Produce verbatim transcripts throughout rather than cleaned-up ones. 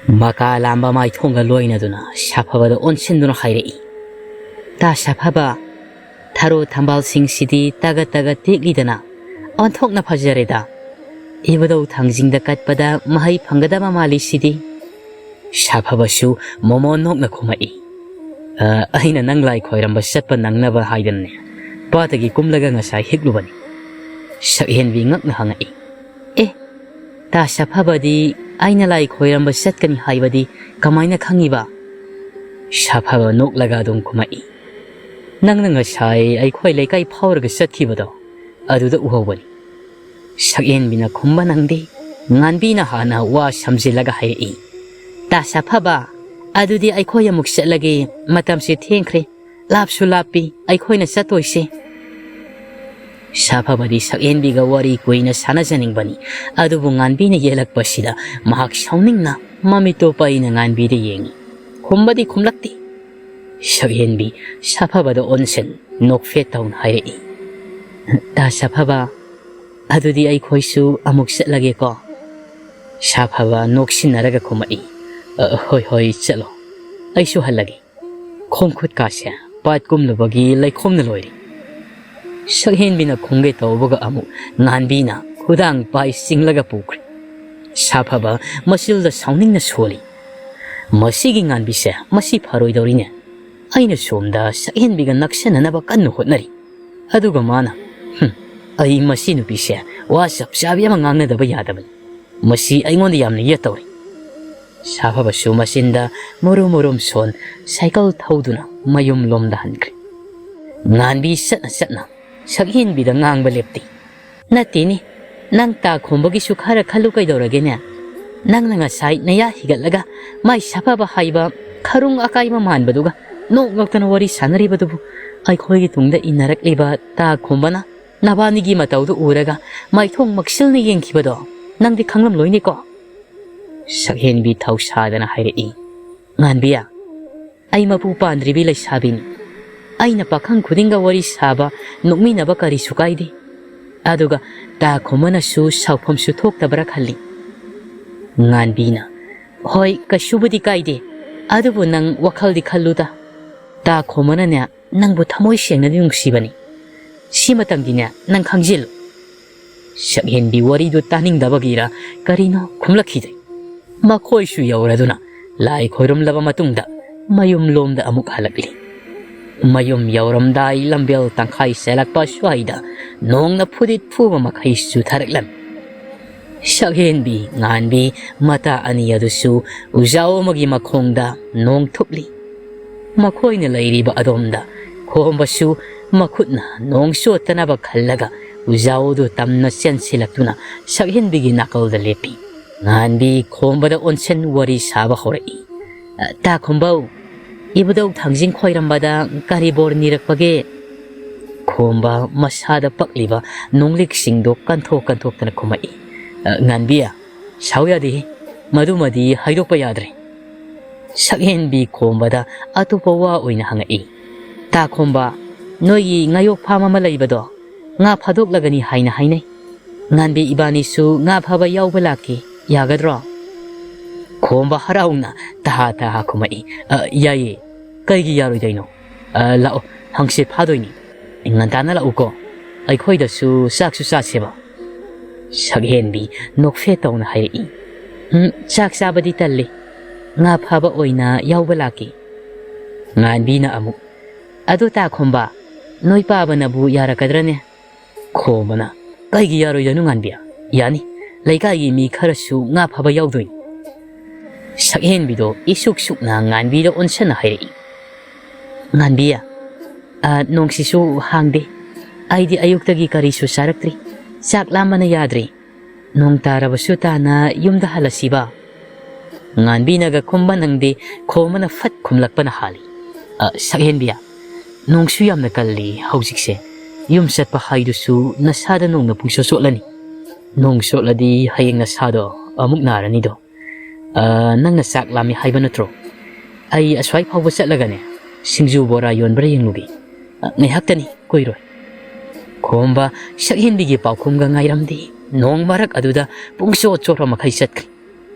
ꯃꯀꯥ ꯂꯥꯝꯕ ꯃꯥꯏꯊꯣꯡꯒ ꯂꯣꯏꯅꯗꯨꯅ ꯁꯥꯐꯕꯗ ꯑꯣꯟꯁꯤꯟꯗꯨꯅ ꯍꯥꯏꯔꯛꯏ, "ꯇꯥ ꯁꯥꯐꯕ, ꯊꯔꯣ ꯊꯝꯕꯥꯜꯁꯤꯡꯁꯤꯗꯤ ꯇꯒꯠ ꯇꯒꯠ ꯇꯦꯛꯂꯤꯗꯅ, ꯑꯣꯟꯊꯣꯛꯅ ꯐꯖꯔꯦꯗ꯫ ꯏꯕꯨꯙꯧ ꯊꯥꯡꯖꯤꯡꯗ ꯀꯠꯄꯗ ꯃꯍꯩ ꯐꯪꯒꯗꯕ ꯃꯥꯜꯂꯤꯁꯤꯗꯤ?" ꯁꯥꯐꯕꯁꯨ ꯃꯣꯃꯣꯟ ꯅꯣꯛꯅ ꯈꯨꯝꯃꯛꯏ, "ꯑ, ꯑꯩꯅ ꯅꯪ ꯂꯥꯏ ꯈꯣꯏꯔꯝꯕ ꯆꯠꯄ ꯅꯪꯅꯕ ꯍꯥꯏꯗꯅꯅꯦ, ꯄꯥꯠꯇꯒꯤ ꯀꯨꯝꯂꯒ ꯉꯁꯥꯏ ꯍꯤꯛꯂꯨꯕꯅꯤ꯫" ꯁꯛꯍꯦꯟꯕꯤ ꯉꯛꯅ ꯍꯪꯉꯛꯏ, "ꯑꯦ, ꯇꯥ ꯁꯥꯐꯕꯗꯤ ꯑꯩꯅ ꯂꯥꯏ ꯈꯣꯏꯔꯝꯕ ꯆꯠꯀꯅꯤ ꯍꯥꯏꯕꯗꯤ ꯀꯃꯥꯏꯅ ꯈꯪꯉꯤꯕ?" ꯁꯥꯐꯕ ꯅꯣꯛꯂꯒ ꯑꯗꯨꯝ ꯈꯨꯝꯃꯛꯏ, "ꯅꯪꯅ ꯉꯁꯥꯏ ꯑꯩꯈꯣꯏ ꯂꯩꯀꯥꯏ ꯐꯥꯎꯔꯒ ꯆꯠꯈꯤꯕꯗꯣ, ꯑꯗꯨꯗ ꯎꯍꯧꯕꯅꯤ꯫" ꯁꯛꯍꯦꯟꯕꯤꯅ ꯈꯨꯝꯕ ꯅꯪꯗꯦ꯫ ꯉꯥꯟꯕꯤꯅ ꯍꯥꯟꯅ ꯋꯥ ꯁꯝꯖꯤꯜꯂꯒ ꯍꯥꯏꯔꯛꯏ, "ꯇꯥ ꯁꯥꯐꯕ, ꯑꯗꯨꯗꯤ ꯑꯩꯈꯣꯏ ꯑꯃꯨꯛ ꯆꯠꯂꯒꯦ, ꯃꯇꯝꯁꯦ ꯊꯦꯡꯈ꯭ꯔꯦ, ꯂꯥꯞꯁꯨ ꯂꯥꯞꯄꯤ ꯑꯩꯈꯣꯏꯅ ꯆꯠꯇꯣꯏꯁꯦ꯫" ꯁꯥꯐꯕꯗꯤ ꯁꯛꯍꯦꯟꯕꯤꯒ ꯋꯥꯔꯤ ꯀꯨꯏꯅ ꯁꯥꯟꯅꯖꯅꯤꯡꯕꯅꯤ, ꯑꯗꯨꯕꯨ ꯉꯥꯟꯕꯤꯅ ꯌꯦꯜꯂꯛꯄꯁꯤꯗ ꯃꯍꯥꯛ ꯁꯥꯎꯅꯤꯡꯅ ꯃꯃꯤꯠꯇꯣ ꯄꯩꯅ ꯉꯥꯟꯕꯤꯗ ꯌꯦꯡꯉꯤ꯫ ꯈꯨꯝꯕꯗꯤ ꯈꯨꯝꯂꯛꯇꯦ꯫ ꯁꯛꯍꯦꯟꯕꯤ ꯁꯥꯐꯕꯗ ꯑꯣꯟꯁꯤꯟ ꯅꯣꯛꯐꯦꯠ ꯇꯧꯅ ꯍꯥꯏꯔꯛꯏ, "ꯇꯥ ꯁꯥꯐꯕ, ꯑꯗꯨꯗꯤ ꯑꯩꯈꯣꯏꯁꯨ ꯑꯃꯨꯛ ꯆꯠꯂꯒꯦꯀꯣ?" ꯁꯥꯐꯕ ꯅꯣꯛꯁꯤꯟꯅꯔꯒ ꯈꯨꯝꯃꯛꯏ, "ꯑ, ꯍꯣꯏ, ꯍꯣꯏ, ꯆꯠꯂꯣ꯫ ꯑꯩꯁꯨ ꯍꯜꯂꯒꯦ꯫ ꯈꯣꯡꯈꯨꯠꯀꯥꯁꯦ ꯄꯥꯠ ꯀꯨꯝꯂꯨꯕꯒꯤ ꯂꯩꯈꯣꯝꯅ ꯂꯣꯏꯔꯦ꯫" ꯁꯛꯍꯦꯟꯕꯤꯅ ꯈꯨꯝꯒꯦ ꯇꯧꯕꯒ ꯑꯃꯨꯛ ꯉꯥꯟꯕꯤꯅ ꯈꯨꯗꯥꯡ ꯄꯥꯏ ꯆꯤꯡꯂꯒ ꯄꯨꯈ꯭ꯔꯦ꯫ ꯁꯥꯐꯕ ꯃꯆꯤꯜꯗ ꯁꯥꯎꯅꯤꯡꯅ ꯁꯣꯜꯂꯤ, "ꯃꯁꯤꯒꯤ ꯉꯥꯟꯕꯤꯁꯦ ꯃꯁꯤ ꯐꯔꯣꯏꯗꯧꯔꯤꯅꯦ꯫ ꯑꯩꯅ ꯁꯣꯝꯗ ꯁꯛꯍꯦꯟꯕꯤꯒ ꯅꯛꯁꯟꯅꯅꯕ ꯀꯟꯅ ꯍꯣꯠꯅꯔꯤ꯫ ꯑꯗꯨꯒ ꯃꯥꯅ, ꯍꯨꯝ, ꯑꯩ ꯃꯁꯤ ꯅꯨꯄꯤꯁꯦ ꯋꯥ ꯆꯞ ꯆꯥꯕꯤ ꯑꯃ ꯉꯥꯡꯅꯗꯕ ꯌꯥꯗꯕꯅꯤ꯫ ꯃꯁꯤ ꯑꯩꯉꯣꯟꯗ ꯌꯥꯝꯅ ꯌꯦꯠꯇꯧꯔꯤ꯫" ꯁꯥꯐꯕꯁꯨ ꯃꯆꯤꯟꯗ ꯃꯨꯔꯨꯝ ꯃꯨꯔꯨꯝ ꯁꯣꯟ ꯁꯥꯏꯀꯜ ꯊꯧꯗꯨꯅ ꯃꯌꯨꯝ ꯂꯣꯝꯗ ꯍꯟꯈ꯭ꯔꯦ꯫ ꯉꯥꯟꯕꯤ ꯆꯠꯅ ꯆꯠꯅ ꯁꯛꯍꯦꯟꯕꯤꯗ ꯉꯥꯡꯕ ꯂꯦꯞꯇꯦ꯫ "ꯅꯠꯇꯦꯅꯦ, ꯅꯪ ꯇꯥ ꯈꯣꯝꯕꯒꯤꯁꯨ ꯈꯔ ꯈꯜꯂꯨ ꯀꯩꯗꯧꯔꯒꯦꯅꯦ? ꯅꯪꯅ ꯉꯁꯥꯏ ꯅꯌꯥ ꯍꯤꯒꯠꯂꯒ ꯃꯥꯏ ꯁꯥꯐꯕ ꯍꯥꯏꯕ ꯈꯔꯨꯡ ꯑꯀꯥꯏꯕ ꯃꯥꯟꯕꯗꯨꯒ ꯅꯣꯛ ꯅꯣꯛꯇꯅ ꯋꯥꯔꯤ ꯁꯥꯟꯅꯔꯤꯕꯗꯨꯕꯨ ꯑꯩꯈꯣꯏꯒꯤ ꯇꯨꯡꯗ ꯏꯟꯅꯔꯛꯂꯤꯕ ꯇꯥ ꯈꯣꯝꯕꯅ ꯅꯕꯥꯅꯤꯒꯤ ꯃꯇꯧꯗꯨ ꯎꯔꯒ ꯃꯥꯏꯊꯣꯡ ꯃꯛꯁꯤꯜꯅ ꯌꯦꯡꯈꯤꯕꯗꯣ ꯅꯪꯗꯤ ꯈꯪꯂꯝꯂꯣꯏꯅꯦꯀꯣ?" ꯁꯛꯍꯦꯟꯕꯤ ꯊꯧꯁꯥꯗꯅ ꯍꯥꯏꯔꯛꯏ, "ꯉꯥꯟꯕꯤꯌꯥ, ꯑꯩ ꯃꯄꯨ ꯄꯥꯟꯗ꯭ꯔꯤꯕꯤ ꯂꯩꯁꯥꯕꯤꯅꯤ꯫ ꯑꯩꯅ ꯄꯥꯈꯪ ꯈꯨꯗꯤꯡꯒ ꯋꯥꯔꯤ ꯁꯥꯕ, ꯅꯣꯛꯃꯤꯟꯅꯕ ꯀꯔꯤꯁꯨ ꯀꯥꯏꯗꯦ꯫ ꯑꯗꯨꯒ ꯇꯥ ꯈꯣꯝꯕꯅꯁꯨ ꯁꯥꯎꯐꯝꯁꯨ ꯊꯣꯛꯇꯕ꯭ꯔꯥ ꯈꯜꯂꯤ꯫" ꯉꯥꯟꯕꯤꯅ "ꯍꯣꯏ, ꯀꯩꯁꯨꯕꯨꯗꯤ ꯀꯥꯏꯗꯦ꯫ ꯑꯗꯨꯕꯨ ꯅꯪ ꯋꯥꯈꯜꯗꯤ ꯈꯜꯂꯨꯗ꯫ ꯇꯥ ꯈꯣꯝꯕꯅꯅꯦ, ꯅꯪꯕꯨ ꯊꯃꯣꯏ ꯁꯦꯡꯅꯗꯤ ꯅꯨꯡꯁꯤꯕꯅꯤ꯫ ꯁꯤꯃꯇꯪꯗꯤꯅꯦ, ꯅꯪ ꯈꯪꯖꯤꯜꯂꯨ꯫" ꯁꯛꯍꯦꯟꯕꯤ ꯋꯥꯔꯤꯗꯨ ꯇꯥꯅꯤꯡꯗꯕꯒꯤꯔ ꯀꯔꯤꯅꯣ ꯈꯨꯝꯂꯛꯈꯤꯗꯦ꯫ ꯃꯈꯣꯏꯁꯨ ꯌꯧꯔꯗꯨꯅ ꯂꯥꯏ ꯈꯣꯏꯔꯝꯂꯕ ꯃꯇꯨꯡꯗ ꯃꯌꯨꯝꯂꯣꯝꯗ ꯑꯃꯨꯛ ꯍꯜꯂꯛꯂꯤ꯫ ꯃꯌꯨꯝ ꯌꯧꯔꯝꯗꯥꯏ ꯂꯝꯕꯦꯜ ꯇꯪꯈꯥꯏ ꯆꯦꯜꯂꯛꯄ ꯁ꯭ꯋꯥꯏꯗ ꯅꯣꯡꯅ ꯐꯨꯗꯤꯠ ꯐꯨꯕ ꯃꯈꯩ ꯆꯨꯊꯔꯛꯂꯝꯃꯤ꯫ ꯁꯛꯍꯦꯟꯕꯤ, ꯉꯥꯟꯕꯤ ꯃꯇꯥ ꯑꯅꯤ ꯑꯗꯨꯁꯨ ꯎꯖꯥꯎ ꯑꯃꯒꯤ ꯃꯈꯣꯡꯗ ꯅꯣꯡ ꯊꯨꯞꯂꯤ꯫ ꯃꯈꯣꯏꯅ ꯂꯩꯔꯤꯕ ꯑꯗꯣꯝꯗ ꯈꯣꯝꯕꯁꯨ ꯃꯈꯨꯠꯅ ꯅꯣꯡ ꯆꯣꯠꯇꯅꯕ ꯈꯜꯂꯒ ꯎꯖꯥꯎꯗꯨ ꯇꯝꯅ ꯆꯦꯟꯁꯤꯜꯂꯛꯇꯨꯅ ꯁꯛꯍꯦꯟꯕꯤꯒꯤ ꯅꯥꯀꯜꯗ ꯂꯦꯞꯄꯤ꯫ ꯉꯥꯟꯕꯤ ꯈꯣꯝꯕꯗ ꯑꯣꯟꯁꯤꯟ ꯋꯥꯔꯤ ꯁꯥꯕ ꯍꯧꯔꯛꯏ꯫ "ꯑ, ꯇꯥ ꯈꯣꯝꯕꯧ, ꯏꯕꯨꯙꯧ ꯊꯥꯡꯖꯤꯡ ꯈꯣꯏꯔꯝꯕꯗ ꯀꯔꯤ ꯕꯣꯔ ꯅꯤꯔꯛꯄꯒꯦ?" ꯈꯣꯝꯕ ꯃꯁꯥꯗ ꯄꯛꯂꯤꯕ ꯅꯣꯡꯂꯤꯛꯁꯤꯡꯗꯣ ꯀꯟꯊꯣꯛ ꯀꯟꯊꯣꯛꯇꯅ ꯈꯨꯝꯃꯛꯏ꯫ "ꯑ, ꯉꯥꯟꯕꯤ, ꯁꯥꯎ ꯌꯥꯗꯦꯍꯦ, ꯃꯗꯨꯃꯗꯤ ꯍꯥꯏꯗꯣꯛꯄ ꯌꯥꯗ꯭ꯔꯦ꯫" ꯁꯛꯍꯦꯟꯕꯤ ꯈꯣꯝꯕꯗ ꯑꯇꯣꯞꯄ ꯋꯥ ꯑꯣꯏꯅ ꯍꯪꯉꯛꯏ꯫ "ꯇꯥ ꯈꯣꯝꯕ, ꯅꯣꯏꯒꯤ ꯉꯥꯌꯣꯛ ꯐꯥꯝ ꯑꯃ ꯂꯩꯕꯗꯣ, ꯉꯥ ꯐꯥꯗꯣꯛꯂꯒꯅꯤ ꯍꯥꯏꯅ ꯍꯥꯏꯅꯩ꯫ ꯉꯥꯟꯕꯤ ꯏꯕꯥꯅꯤꯁꯨ ꯉꯥ ꯐꯥꯕ ꯌꯥꯎꯕ ꯂꯥꯛꯀꯦ, ꯌꯥꯒꯗ꯭ꯔꯣ?" ꯈꯣꯝꯕ ꯍꯔꯥꯎꯅ ꯇꯍꯥ ꯇꯍꯥ ꯈꯨꯝꯃꯛꯏ꯫ "ꯑ, ꯌꯥꯏꯌꯦ, ꯀꯩꯒꯤ ꯌꯥꯔꯣꯏꯗꯣꯏꯅꯣ? ꯑ, ꯂꯥꯛꯑꯣ, ꯍꯪꯆꯤꯠ ꯐꯥꯗꯣꯏꯅꯤ꯫ ꯉꯟꯇꯥꯅ ꯂꯥꯛꯎꯀꯣ, ꯑꯩꯈꯣꯏꯗꯁꯨ ꯆꯥꯛꯁꯨ ꯆꯥꯁꯦꯕ꯫" ꯁꯛꯍꯦꯟꯕꯤ ꯅꯣꯛꯐꯦꯠ ꯇꯧꯅ ꯍꯥꯏꯔꯛꯏ꯫ "ꯎꯝ, ꯆꯥꯛ ꯆꯥꯕꯗꯤ ꯇꯜꯂꯤ, ꯉꯥ ꯐꯥꯕ ꯑꯣꯏꯅ ꯌꯥꯎꯕ ꯂꯥꯛꯀꯦ꯫" ꯉꯥꯟꯕꯤꯅ ꯑꯃꯨꯛ, "ꯑꯗꯣ ꯇꯥ ꯈꯣꯝꯕ, ꯅꯣꯏ ꯄꯥꯕꯅꯕꯨ ꯌꯥꯔꯛꯀꯗ꯭ꯔꯅꯦ?" ꯈꯣꯝꯕꯅ, "ꯀꯩꯒꯤ ꯌꯥꯔꯣꯏꯗꯣꯏꯅꯣ ꯉꯥꯟꯕꯤ? ꯌꯥꯅꯤ, ꯂꯩꯀꯥꯏꯒꯤ ꯃꯤ ꯈꯔꯁꯨ ꯉꯥ ꯐꯥꯕ ꯌꯥꯎꯗꯣꯏꯅꯤ꯫" ꯁꯛꯍꯦꯟꯕꯤꯗꯣ ꯏꯁꯨꯛ ꯁꯨꯛꯅ ꯉꯥꯟꯕꯤꯗ ꯑꯣꯟꯁꯟꯅ ꯍꯥꯏꯔꯛꯏ꯫ "ꯉꯥꯟꯕꯤ, ꯑ, ꯅꯣꯡꯁꯤꯁꯨ ꯍꯥꯡꯗꯦ꯫ ꯑꯩꯗꯤ ꯑꯌꯨꯛꯇꯒꯤ ꯀꯔꯤꯁꯨ ꯆꯥꯔꯛꯇ꯭ꯔꯤ꯫ ꯆꯥꯛ ꯂꯥꯝꯕꯅ ꯌꯥꯗ꯭ꯔꯦ꯫ ꯅꯣꯡ ꯇꯥꯔꯕꯁꯨ ꯇꯥꯅ ꯌꯨꯝꯗ ꯍꯜꯂꯁꯤꯕ?" ꯉꯥꯟꯕꯤꯅꯒ ꯈꯨꯝꯕ ꯅꯪꯗꯦ, ꯈꯣꯝꯕꯅ ꯐꯠ ꯈꯨꯝꯂꯛꯄꯅ ꯍꯥꯜꯂꯤ꯫ "ꯑ, ꯁꯛꯍꯦꯟꯕꯤ, ꯅꯣꯡꯁꯨ ꯌꯥꯝꯅ ꯀꯜꯂꯤ ꯍꯧꯖꯤꯛꯁꯦ꯫ ꯌꯨꯝ ꯆꯠꯄ ꯍꯥꯏꯗꯨꯁꯨ ꯅꯁꯥꯗ ꯅꯣꯡꯅ ꯄꯨꯡꯆꯣꯠ ꯆꯣꯠꯂꯅꯤ꯫ ꯅꯣꯡ ꯆꯣꯠꯂꯗꯤ ꯍꯌꯦꯡ ꯅꯁꯥꯗꯣ ꯑꯃꯨꯛ ꯅꯥꯔꯅꯤꯗꯣ꯫ ꯑ, ꯅꯪꯅ ꯆꯥꯛ ꯂꯥꯝꯃꯤ ꯍꯥꯏꯕ ꯅꯠꯇ꯭ꯔꯣ? ꯑꯩ ꯑꯁ꯭ꯋꯥꯏ ꯐꯥꯎꯕ ꯆꯠꯂꯒꯅꯦ, ꯁꯤꯡꯖꯨ ꯕꯣꯔꯥ ꯌꯣꯟꯕ꯭ꯔꯥ ꯌꯦꯡꯂꯨꯒꯦ꯫ ꯑ, ꯉꯥꯏꯍꯥꯛꯇꯅꯤ, ꯀꯨꯏꯔꯣꯏ꯫" ꯈꯣꯝꯕ ꯁꯛꯍꯦꯟꯕꯤꯒꯤ ꯄꯥꯎꯈꯨꯝꯒ ꯉꯥꯏꯔꯝꯗꯦ꯫ ꯅꯣꯡ ꯃꯔꯛ ꯑꯗꯨꯗ ꯄꯨꯡꯆꯣꯠ ꯆꯣꯠꯄ ꯃꯈꯩ ꯆꯠꯈ꯭ꯔꯦ꯫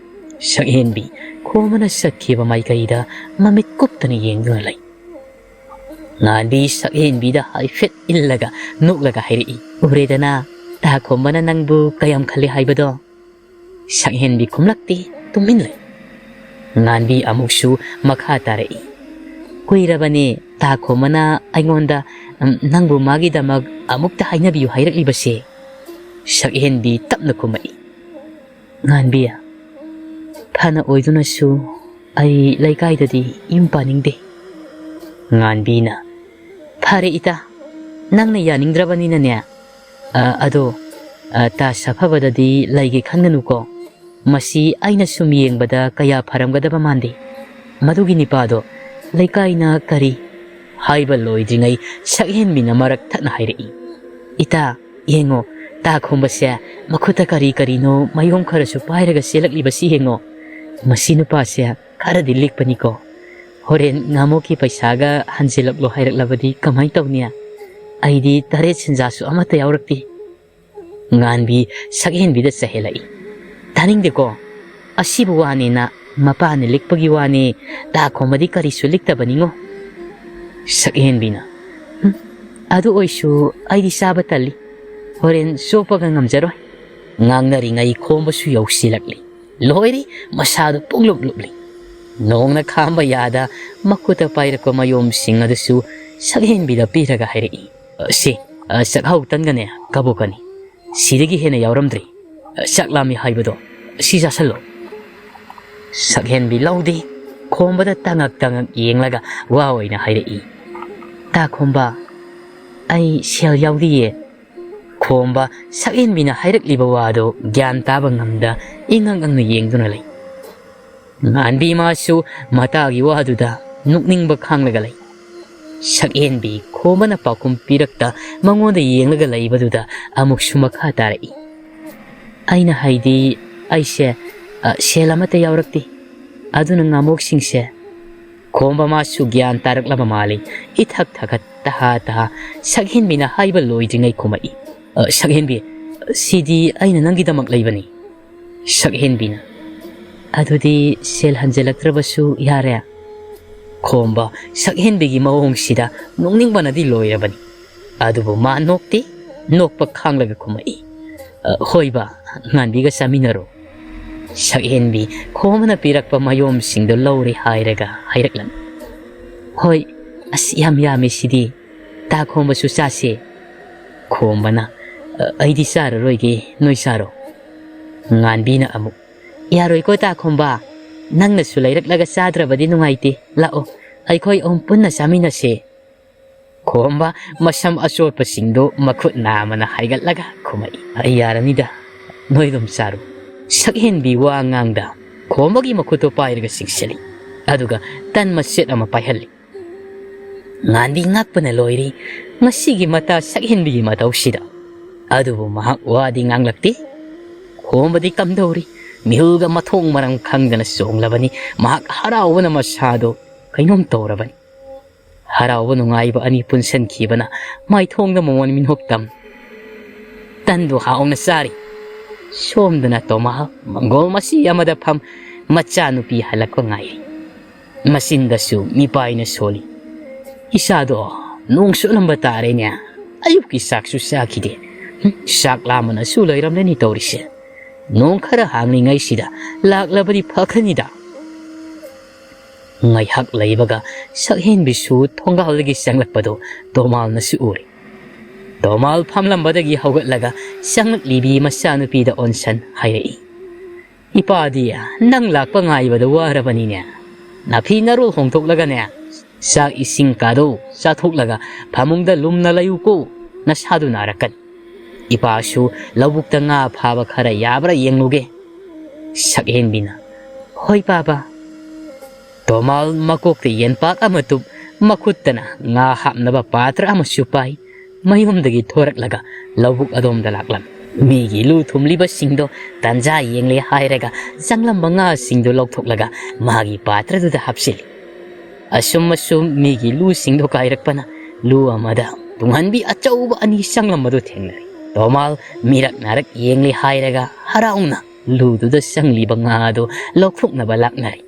ꯁꯛꯍꯦꯟꯕꯤ ꯈꯣꯝꯕꯅ ꯆꯠꯈꯤꯕ ꯃꯥꯏꯀꯩꯗ ꯃꯃꯤꯠ ꯀꯨꯞꯇꯅ ꯌꯦꯡꯗꯨꯅ ꯂꯩ꯫ ꯉꯥꯟꯕꯤ ꯁꯛꯍꯦꯟꯕꯤꯗ ꯍꯥꯏꯐꯦꯠ ꯏꯜꯂꯒ ꯅꯣꯛꯂꯒ ꯍꯥꯏꯔꯛꯏ, "ꯎꯔꯦꯗꯅ, ꯇꯥ ꯈꯣꯝꯕꯅ ꯅꯪꯕꯨ ꯀꯌꯥꯝ ꯈꯜꯂꯤ ꯍꯥꯏꯕꯗꯣ?" ꯁꯛꯍꯦꯟꯕꯤ ꯈꯨꯝꯂꯛꯇꯦ, ꯇꯨꯃꯤꯟ ꯂꯩ꯫ ꯉꯥꯟꯕꯤ ꯑꯃꯨꯛꯁꯨ ꯃꯈꯥ ꯇꯥꯔꯛꯏ, "ꯀꯨꯏꯔꯕꯅꯦ ꯇꯥ ꯈꯣꯝꯕꯅ ꯑꯩꯉꯣꯟꯗ, ꯎꯝ, ꯅꯪꯕꯨ ꯃꯥꯒꯤꯗꯃꯛ ꯑꯃꯨꯛꯇ ꯍꯥꯏꯅꯕꯤꯌꯨ ꯍꯥꯏꯔꯛꯂꯤꯕꯁꯦ?" ꯁꯛꯍꯦꯟꯕꯤ ꯇꯞꯅ ꯈꯨꯝꯃꯛꯏ, "ꯉꯥꯟꯕꯤ, ꯐꯅ ꯑꯣꯏꯗꯨꯅꯁꯨ ꯑꯩ ꯂꯩꯀꯥꯏꯗꯗꯤ ꯌꯨꯝ ꯄꯥꯅꯤꯡꯗꯦ꯫" ꯉꯥꯟꯕꯤꯅ, "ꯐꯔꯦ ꯏꯇꯥ, ꯅꯪꯅ ꯌꯥꯅꯤꯡꯗ꯭ꯔꯕꯅꯤꯅꯅꯦ, ꯑ, ꯑꯗꯣ, ꯑ, ꯇꯥ ꯁꯥꯐꯕꯗꯗꯤ ꯂꯩꯒꯦ ꯈꯟꯒꯅꯨꯀꯣ꯫ ꯃꯁꯤ ꯑꯩꯅ ꯁꯨꯝ ꯌꯦꯡꯕꯗ ꯀꯌꯥ ꯐꯔꯝꯒꯗꯕ ꯃꯥꯟꯗꯦ꯫ ꯃꯗꯨꯒꯤ ꯅꯤꯄꯥꯗꯣ ꯂꯩꯀꯥꯏꯅ ꯀꯔꯤ" ꯍꯥꯏꯕ ꯂꯣꯏꯗ꯭ꯔꯤꯉꯩ ꯁꯛꯍꯦꯟꯕꯤꯅ ꯃꯔꯛ ꯊꯠꯅ ꯍꯥꯏꯔꯛꯏ, "ꯏꯇꯥ, ꯌꯦꯡꯉꯣ, ꯇꯥ ꯈꯣꯝꯕꯁꯦ ꯃꯈꯨꯠꯇ ꯀꯔꯤ ꯀꯔꯤꯅꯣ ꯃꯌꯣꯝ ꯈꯔꯁꯨ ꯄꯥꯏꯔꯒ ꯆꯦꯜꯂꯛꯂꯤꯕꯁꯤ ꯌꯦꯡꯉꯣ꯫ ꯃꯁꯤ ꯅꯨꯄꯥꯁꯦ ꯈꯔꯗꯤ ꯂꯤꯛꯄꯅꯤꯀꯣ꯫ ꯍꯣꯔꯦꯟ ꯉꯥꯃꯣꯛꯀꯤ ꯄꯩꯁꯥꯒ ꯍꯟꯖꯤꯜꯂꯛꯂꯣ ꯍꯥꯏꯔꯛꯂꯕꯗꯤ ꯀꯃꯥꯏ ꯇꯧꯅꯤ? ꯑꯩꯗꯤ ꯇꯔꯦꯠ ꯁꯦꯟꯖꯥꯁꯨ ꯑꯃꯠꯇ ꯌꯥꯎꯔꯛꯇꯦ꯫" ꯉꯥꯟꯕꯤ ꯁꯛꯍꯦꯟꯕꯤꯗ ꯆꯍꯦꯜꯂꯛꯏ, "ꯇꯥꯅꯤꯡꯗꯦꯀꯣ꯫ ꯑꯁꯤꯕꯨ ꯋꯥꯅꯦꯅ ꯃꯄꯥꯅ ꯂꯤꯛꯄꯒꯤ ꯋꯥꯅꯦ, ꯇꯥ ꯈꯣꯝꯕꯗꯤ ꯀꯔꯤꯁꯨ ꯂꯤꯛꯇꯕꯅꯤꯉꯣ꯫" ꯁꯛꯍꯦꯟꯕꯤꯅ, "ꯍꯨꯝ, ꯑꯗꯨ ꯑꯣꯏꯁꯨ ꯑꯩꯗꯤ ꯆꯥꯕ ꯇꯜꯂꯤ꯫ ꯍꯣꯔꯦꯟ ꯆꯣꯞꯄꯒ ꯉꯝꯖꯔꯣꯏ꯫" ꯉꯥꯡꯅꯔꯤꯉꯩ ꯈꯣꯝꯕꯁꯨ ꯌꯧꯁꯤꯜꯂꯛꯂꯤ꯫ ꯂꯣꯏꯔꯦ, ꯃꯁꯥꯗꯨ ꯄꯨꯡꯂꯨꯞ ꯂꯨꯞꯂꯤ꯫ ꯅꯣꯡꯅ ꯈꯥꯝꯕ ꯌꯥꯗ ꯃꯈꯨꯠꯇ ꯄꯥꯏꯔꯛꯄ ꯃꯌꯣꯝꯁꯤꯡ ꯑꯗꯨꯁꯨ ꯁꯛꯍꯦꯟꯕꯤꯗ ꯄꯤꯔꯒ ꯍꯥꯏꯔꯛꯏ, "ꯑ, ꯁꯤ, ꯑ, ꯆꯥꯛꯍꯥꯎ ꯇꯟꯒꯅꯦ ꯀꯕꯣꯛꯀꯅꯤ꯫ ꯁꯤꯗꯒꯤ ꯍꯦꯟꯅ ꯌꯥꯎꯔꯝꯗ꯭ꯔꯤ꯫ ꯑ, ꯆꯥꯛ ꯂꯥꯝꯃꯤ ꯍꯥꯏꯕꯗꯣ, ꯁꯤ ꯆꯥꯁꯜꯂꯣ꯫" ꯁꯛꯍꯦꯟꯕꯤ ꯂꯧꯗꯦ꯫ ꯈꯣꯝꯕꯗ ꯇꯉꯛ ꯇꯉꯛ ꯌꯦꯡꯂꯒ ꯋꯥ ꯑꯣꯏꯅ ꯍꯥꯏꯔꯛꯏ, "ꯇꯥ ꯈꯣꯝꯕ, ꯑꯩ ꯁꯦꯜ ꯌꯥꯎꯗꯤꯌꯦ꯫" ꯈꯣꯝꯕ ꯁꯛꯍꯦꯟꯕꯤꯅ ꯍꯥꯏꯔꯛꯂꯤꯕ ꯋꯥꯗꯨ ꯒ꯭ꯌꯥꯟ ꯇꯥꯕ ꯉꯝꯗ ꯏꯉꯛ ꯉꯛꯅ ꯌꯦꯡꯗꯨꯅ ꯂꯩ꯫ ꯉꯥꯟꯕꯤ ꯃꯥꯁꯨ ꯃꯇꯥꯒꯤ ꯋꯥꯗꯨꯗ ꯅꯣꯛꯅꯤꯡꯕ ꯈꯥꯡꯂꯒ ꯂꯩ꯫ ꯁꯛꯍꯦꯟꯕꯤ ꯈꯣꯝꯕꯅ ꯄꯥꯎꯈꯨꯝ ꯄꯤꯔꯛꯇ ꯃꯉꯣꯟꯗ ꯌꯦꯡꯂꯒ ꯂꯩꯕꯗꯨꯗ ꯑꯃꯨꯛꯁꯨ ꯃꯈꯥ ꯇꯥꯔꯛꯏ, "ꯑꯩꯅ ꯍꯥꯏꯗꯤ ꯑꯩꯁꯦ, ꯑ, ꯁꯦꯜ ꯑꯃꯠꯇ ꯌꯥꯎꯔꯛꯇꯦ꯫ ꯑꯗꯨꯅ ꯉꯥꯃꯣꯛꯁꯤꯡꯁꯦ꯫" ꯈꯣꯝꯕ ꯃꯥꯁꯨ ꯒ꯭ꯌꯥꯟ ꯇꯥꯔꯛꯂꯕ ꯃꯥꯜꯂꯤ꯫ ꯏꯊꯛ ꯊꯛꯀꯠ ꯇꯍꯥ ꯇꯍꯥ ꯁꯛꯍꯦꯟꯕꯤꯅ ꯍꯥꯏꯕ ꯂꯣꯏꯗ꯭ꯔꯤꯉꯩ ꯈꯨꯝꯃꯛꯏ, "ꯑ, ꯁꯛꯍꯦꯟꯕꯤ, ꯁꯤꯗꯤ ꯑꯩꯅ ꯅꯪꯒꯤꯗꯃꯛ ꯂꯩꯕꯅꯤ꯫" ꯁꯛꯍꯦꯟꯕꯤꯅ, "ꯑꯗꯨꯗꯤ ꯁꯦꯜ ꯍꯟꯖꯤꯜꯂꯛꯇ꯭ꯔꯕꯁꯨ ꯌꯥꯔꯦ?" ꯈꯣꯝꯕ ꯁꯛꯍꯦꯟꯕꯤꯒꯤ ꯃꯑꯣꯡꯁꯤꯗ ꯅꯣꯛꯅꯤꯡꯕꯅꯗꯤ ꯂꯣꯏꯔꯕꯅꯤ꯫ ꯑꯗꯨꯕꯨ ꯃꯥ ꯅꯣꯛꯇꯦ, ꯅꯣꯛꯄ ꯈꯥꯡꯂꯒ ꯈꯨꯝꯃꯛꯏ, "ꯑ, ꯍꯣꯏ ꯕꯥ, ꯉꯥꯟꯕꯤꯒ ꯆꯥꯃꯤꯟꯅꯔꯣ꯫" ꯁꯛꯍꯦꯟꯕꯤ ꯈꯣꯝꯕꯅ ꯄꯤꯔꯛꯄ ꯃꯌꯣꯝꯁꯤꯡꯗꯣ ꯂꯧꯔꯦ ꯍꯥꯏꯔꯒ ꯍꯥꯏꯔꯛꯂꯝꯃꯤ, "ꯍꯣꯏ, ꯑꯁ, ꯌꯥꯝ ꯌꯥꯝꯃꯦ ꯁꯤꯗꯤ꯫ ꯇꯥ ꯈꯣꯝꯕꯁꯨ ꯆꯥꯁꯦ꯫" ꯈꯣꯝꯕꯅ, "ꯑ, ꯑꯩꯗꯤ ꯆꯥꯔꯔꯣꯏꯒꯦ, ꯅꯣꯏ ꯆꯥꯔꯣ꯫" ꯉꯥꯟꯕꯤꯅ ꯑꯃꯨꯛ, "ꯌꯥꯔꯣꯏꯀꯣ ꯇꯥ ꯈꯣꯝꯕ, ꯅꯪꯅꯁꯨ ꯂꯩꯔꯛꯂꯒ ꯆꯥꯗ꯭ꯔꯕꯗꯤ ꯅꯨꯡꯉꯥꯏꯇꯦ꯫ ꯂꯥꯛꯑꯣ, ꯑꯩꯈꯣꯏ ꯑꯍꯨꯝ ꯄꯨꯟꯅ ꯆꯥꯃꯤꯟꯅꯁꯦ꯫" ꯈꯣꯝꯕ ꯃꯁꯝ ꯑꯆꯣꯠꯄꯁꯤꯡꯗꯨ ꯃꯈꯨꯠ ꯅꯥꯝꯃꯅ ꯍꯥꯏꯒꯠꯂꯒ ꯈꯨꯝꯃꯛꯏ, "ꯑꯩ ꯌꯥꯔꯅꯤꯗ, ꯅꯣꯏ ꯑꯗꯨꯝ ꯆꯥꯔꯣ꯫" ꯁꯛꯍꯦꯟꯕꯤ ꯋꯥ ꯉꯥꯡꯗ ꯈꯣꯝꯕꯒꯤ ꯃꯈꯨꯠꯇꯨ ꯄꯥꯏꯔꯒ ꯆꯤꯡꯁꯤꯜꯂꯤ, ꯑꯗꯨꯒ ꯇꯟ ꯃꯆꯦꯠ ꯑꯃ ꯄꯥꯏꯍꯜꯂꯤ꯫ ꯉꯥꯟꯕꯤ ꯉꯛꯄꯅ ꯂꯣꯏꯔꯤ ꯃꯁꯤꯒꯤ ꯃꯇꯥ ꯁꯛꯍꯦꯟꯕꯤꯒꯤ ꯃꯇꯧꯁꯤꯗ꯫ ꯑꯗꯨꯕꯨ ꯃꯍꯥꯛ ꯋꯥꯗꯤ ꯉꯥꯡꯂꯛꯇꯦ꯫ ꯈꯣꯝꯕꯗꯤ ꯀꯝꯗꯧꯔꯤ? ꯃꯤꯍꯨꯜꯒ ꯃꯊꯣꯡ ꯃꯔꯝ ꯈꯪꯗꯅ ꯆꯣꯡꯂꯕꯅꯤ꯫ ꯃꯍꯥꯛ ꯍꯔꯥꯎꯕꯅ ꯃꯁꯥꯗꯣ ꯀꯩꯅꯣꯝ ꯇꯧꯔꯕꯅꯤ꯫ ꯍꯔꯥꯎꯕ ꯅꯨꯡꯉꯥꯏꯕ ꯑꯅꯤ ꯄꯨꯟꯁꯤꯟꯈꯤꯕꯅ ꯃꯥꯏꯊꯣꯡꯗ ꯃꯃꯣꯟ ꯃꯤꯅꯣꯛꯇꯝ꯫ ꯇꯟꯗꯨ ꯍꯥꯎꯅ ꯆꯥꯔꯤ꯫ ꯁꯣꯝꯗꯅ ꯇꯣꯃꯥ ꯃꯪꯒꯣꯜ ꯃꯆꯤ ꯑꯃꯗ ꯐꯝ ꯃꯆꯥꯅꯨꯄꯤ ꯍꯜꯂꯛꯄ ꯉꯥꯏꯔꯤ꯫ ꯃꯆꯤꯟꯗꯁꯨ ꯃꯤꯄꯥꯏꯅ ꯁꯣꯜꯂꯤ꯫ "ꯏꯆꯥꯗꯣ ꯅꯣꯡ ꯆꯣꯠꯂꯝꯕ ꯇꯥꯔꯦꯅꯦ꯫ ꯑꯌꯨꯛꯀꯤ ꯆꯥꯛꯁꯨ ꯆꯥꯈꯤꯗꯦ꯫ ꯍꯨꯝ, ꯆꯥꯛ ꯂꯥꯝꯕꯅꯁꯨ ꯂꯩꯔꯝꯂꯅꯤ ꯇꯧꯔꯤꯁꯦ꯫ ꯅꯣꯡ ꯈꯔ ꯍꯥꯡꯂꯤꯉꯩꯁꯤꯗ ꯂꯥꯛꯂꯕꯗꯤ ꯐꯈ꯭ꯔꯅꯤꯗ꯫" ꯉꯥꯏꯍꯥꯛ ꯂꯩꯕꯒ ꯁꯛꯍꯦꯟꯕꯤꯁꯨ ꯊꯣꯡꯒꯥꯜꯗꯒꯤ ꯆꯪꯂꯛꯄꯗꯨ ꯇꯣꯃꯥꯜꯅꯁꯨ ꯎꯔꯦ꯫ ꯇꯣꯃꯥꯜ ꯐꯝꯂꯝꯕꯗꯒꯤ ꯍꯧꯒꯠꯂꯒ ꯆꯪꯂꯛꯂꯤꯕꯤ ꯃꯆꯥꯅꯨꯄꯤꯗ ꯑꯣꯟꯁꯟ ꯍꯥꯏꯔꯛꯏ, "ꯏꯄꯥꯗꯤ ꯅꯪ ꯂꯥꯛꯄ ꯉꯥꯏꯕꯗ ꯋꯥꯔꯕꯅꯤꯅꯦ꯫ ꯅꯥꯐꯤ ꯅꯔꯣꯜ ꯍꯣꯡꯗꯣꯛꯂꯒꯅꯦ, ꯆꯥꯛ ꯏꯁꯤꯡ ꯀꯥꯗꯣ ꯆꯥꯊꯣꯛꯂꯒ ꯐꯃꯨꯡꯗ ꯂꯨꯝꯅ ꯂꯩꯌꯨꯀꯣ, ꯅꯁꯥꯗꯨ ꯅꯥꯔꯛꯀꯅꯤ꯫ ꯏꯄꯥꯁꯨ ꯂꯧꯕꯨꯛꯇ ꯉꯥ ꯐꯥꯕ ꯈꯔ ꯌꯥꯕ꯭ꯔꯥ ꯌꯦꯡꯂꯨꯒꯦ꯫" ꯁꯛꯍꯦꯟꯕꯤꯅ, "ꯍꯣꯏ ꯄꯥꯕ꯫" ꯇꯣꯃꯥꯜ ꯃꯀꯣꯛꯇ ꯌꯦꯟꯄꯥꯛ ꯑꯃ ꯇꯨꯞ, ꯃꯈꯨꯠꯇꯅ ꯉꯥ ꯍꯥꯞꯅꯕ ꯄꯥꯇ꯭ꯔ ꯑꯃꯁꯨ ꯄꯥꯏ꯫ ꯃꯌꯨꯝꯗꯒꯤ ꯊꯣꯔꯛꯂꯒ ꯂꯧꯕꯨꯛ ꯑꯗꯣꯝꯗ ꯂꯥꯛꯂꯝꯃꯤ꯫ ꯃꯤꯒꯤ ꯂꯨ ꯊꯨꯝꯂꯤꯕꯁꯤꯡꯗꯣ ꯇꯟꯖꯥ ꯌꯦꯡꯂꯦ ꯍꯥꯏꯔꯒ ꯆꯪꯂꯝꯕ ꯉꯥꯁꯤꯡꯗꯨ ꯂꯧꯊꯣꯛꯂꯒ ꯃꯥꯒꯤ ꯄꯥꯇ꯭ꯔꯗꯨꯗ ꯍꯥꯞꯆꯤꯜꯂꯤ꯫ ꯑꯁꯨꯝ ꯑꯁꯨꯝ ꯃꯤꯒꯤ ꯂꯨꯁꯤꯡꯗꯣ ꯀꯥꯏꯔꯛꯄꯅ ꯂꯨ ꯑꯃꯗ ꯇꯨꯡꯍꯟꯕꯤ ꯑꯆꯧꯕ ꯑꯅꯤ ꯆꯪꯂꯝꯕꯗꯨ ꯊꯦꯡꯅꯔꯦ꯫ ꯇꯣꯃꯥꯜ ꯃꯤꯔꯛ ꯅꯥꯔꯛ ꯌꯦꯡꯂꯦ ꯍꯥꯏꯔꯒ ꯍꯔꯥꯎꯅ ꯂꯨꯗꯨꯗ ꯆꯪꯂꯤꯕ ꯉꯥ ꯑꯗꯨ ꯂꯧꯊꯣꯛꯅꯕ ꯂꯥꯛꯅꯔꯦ꯫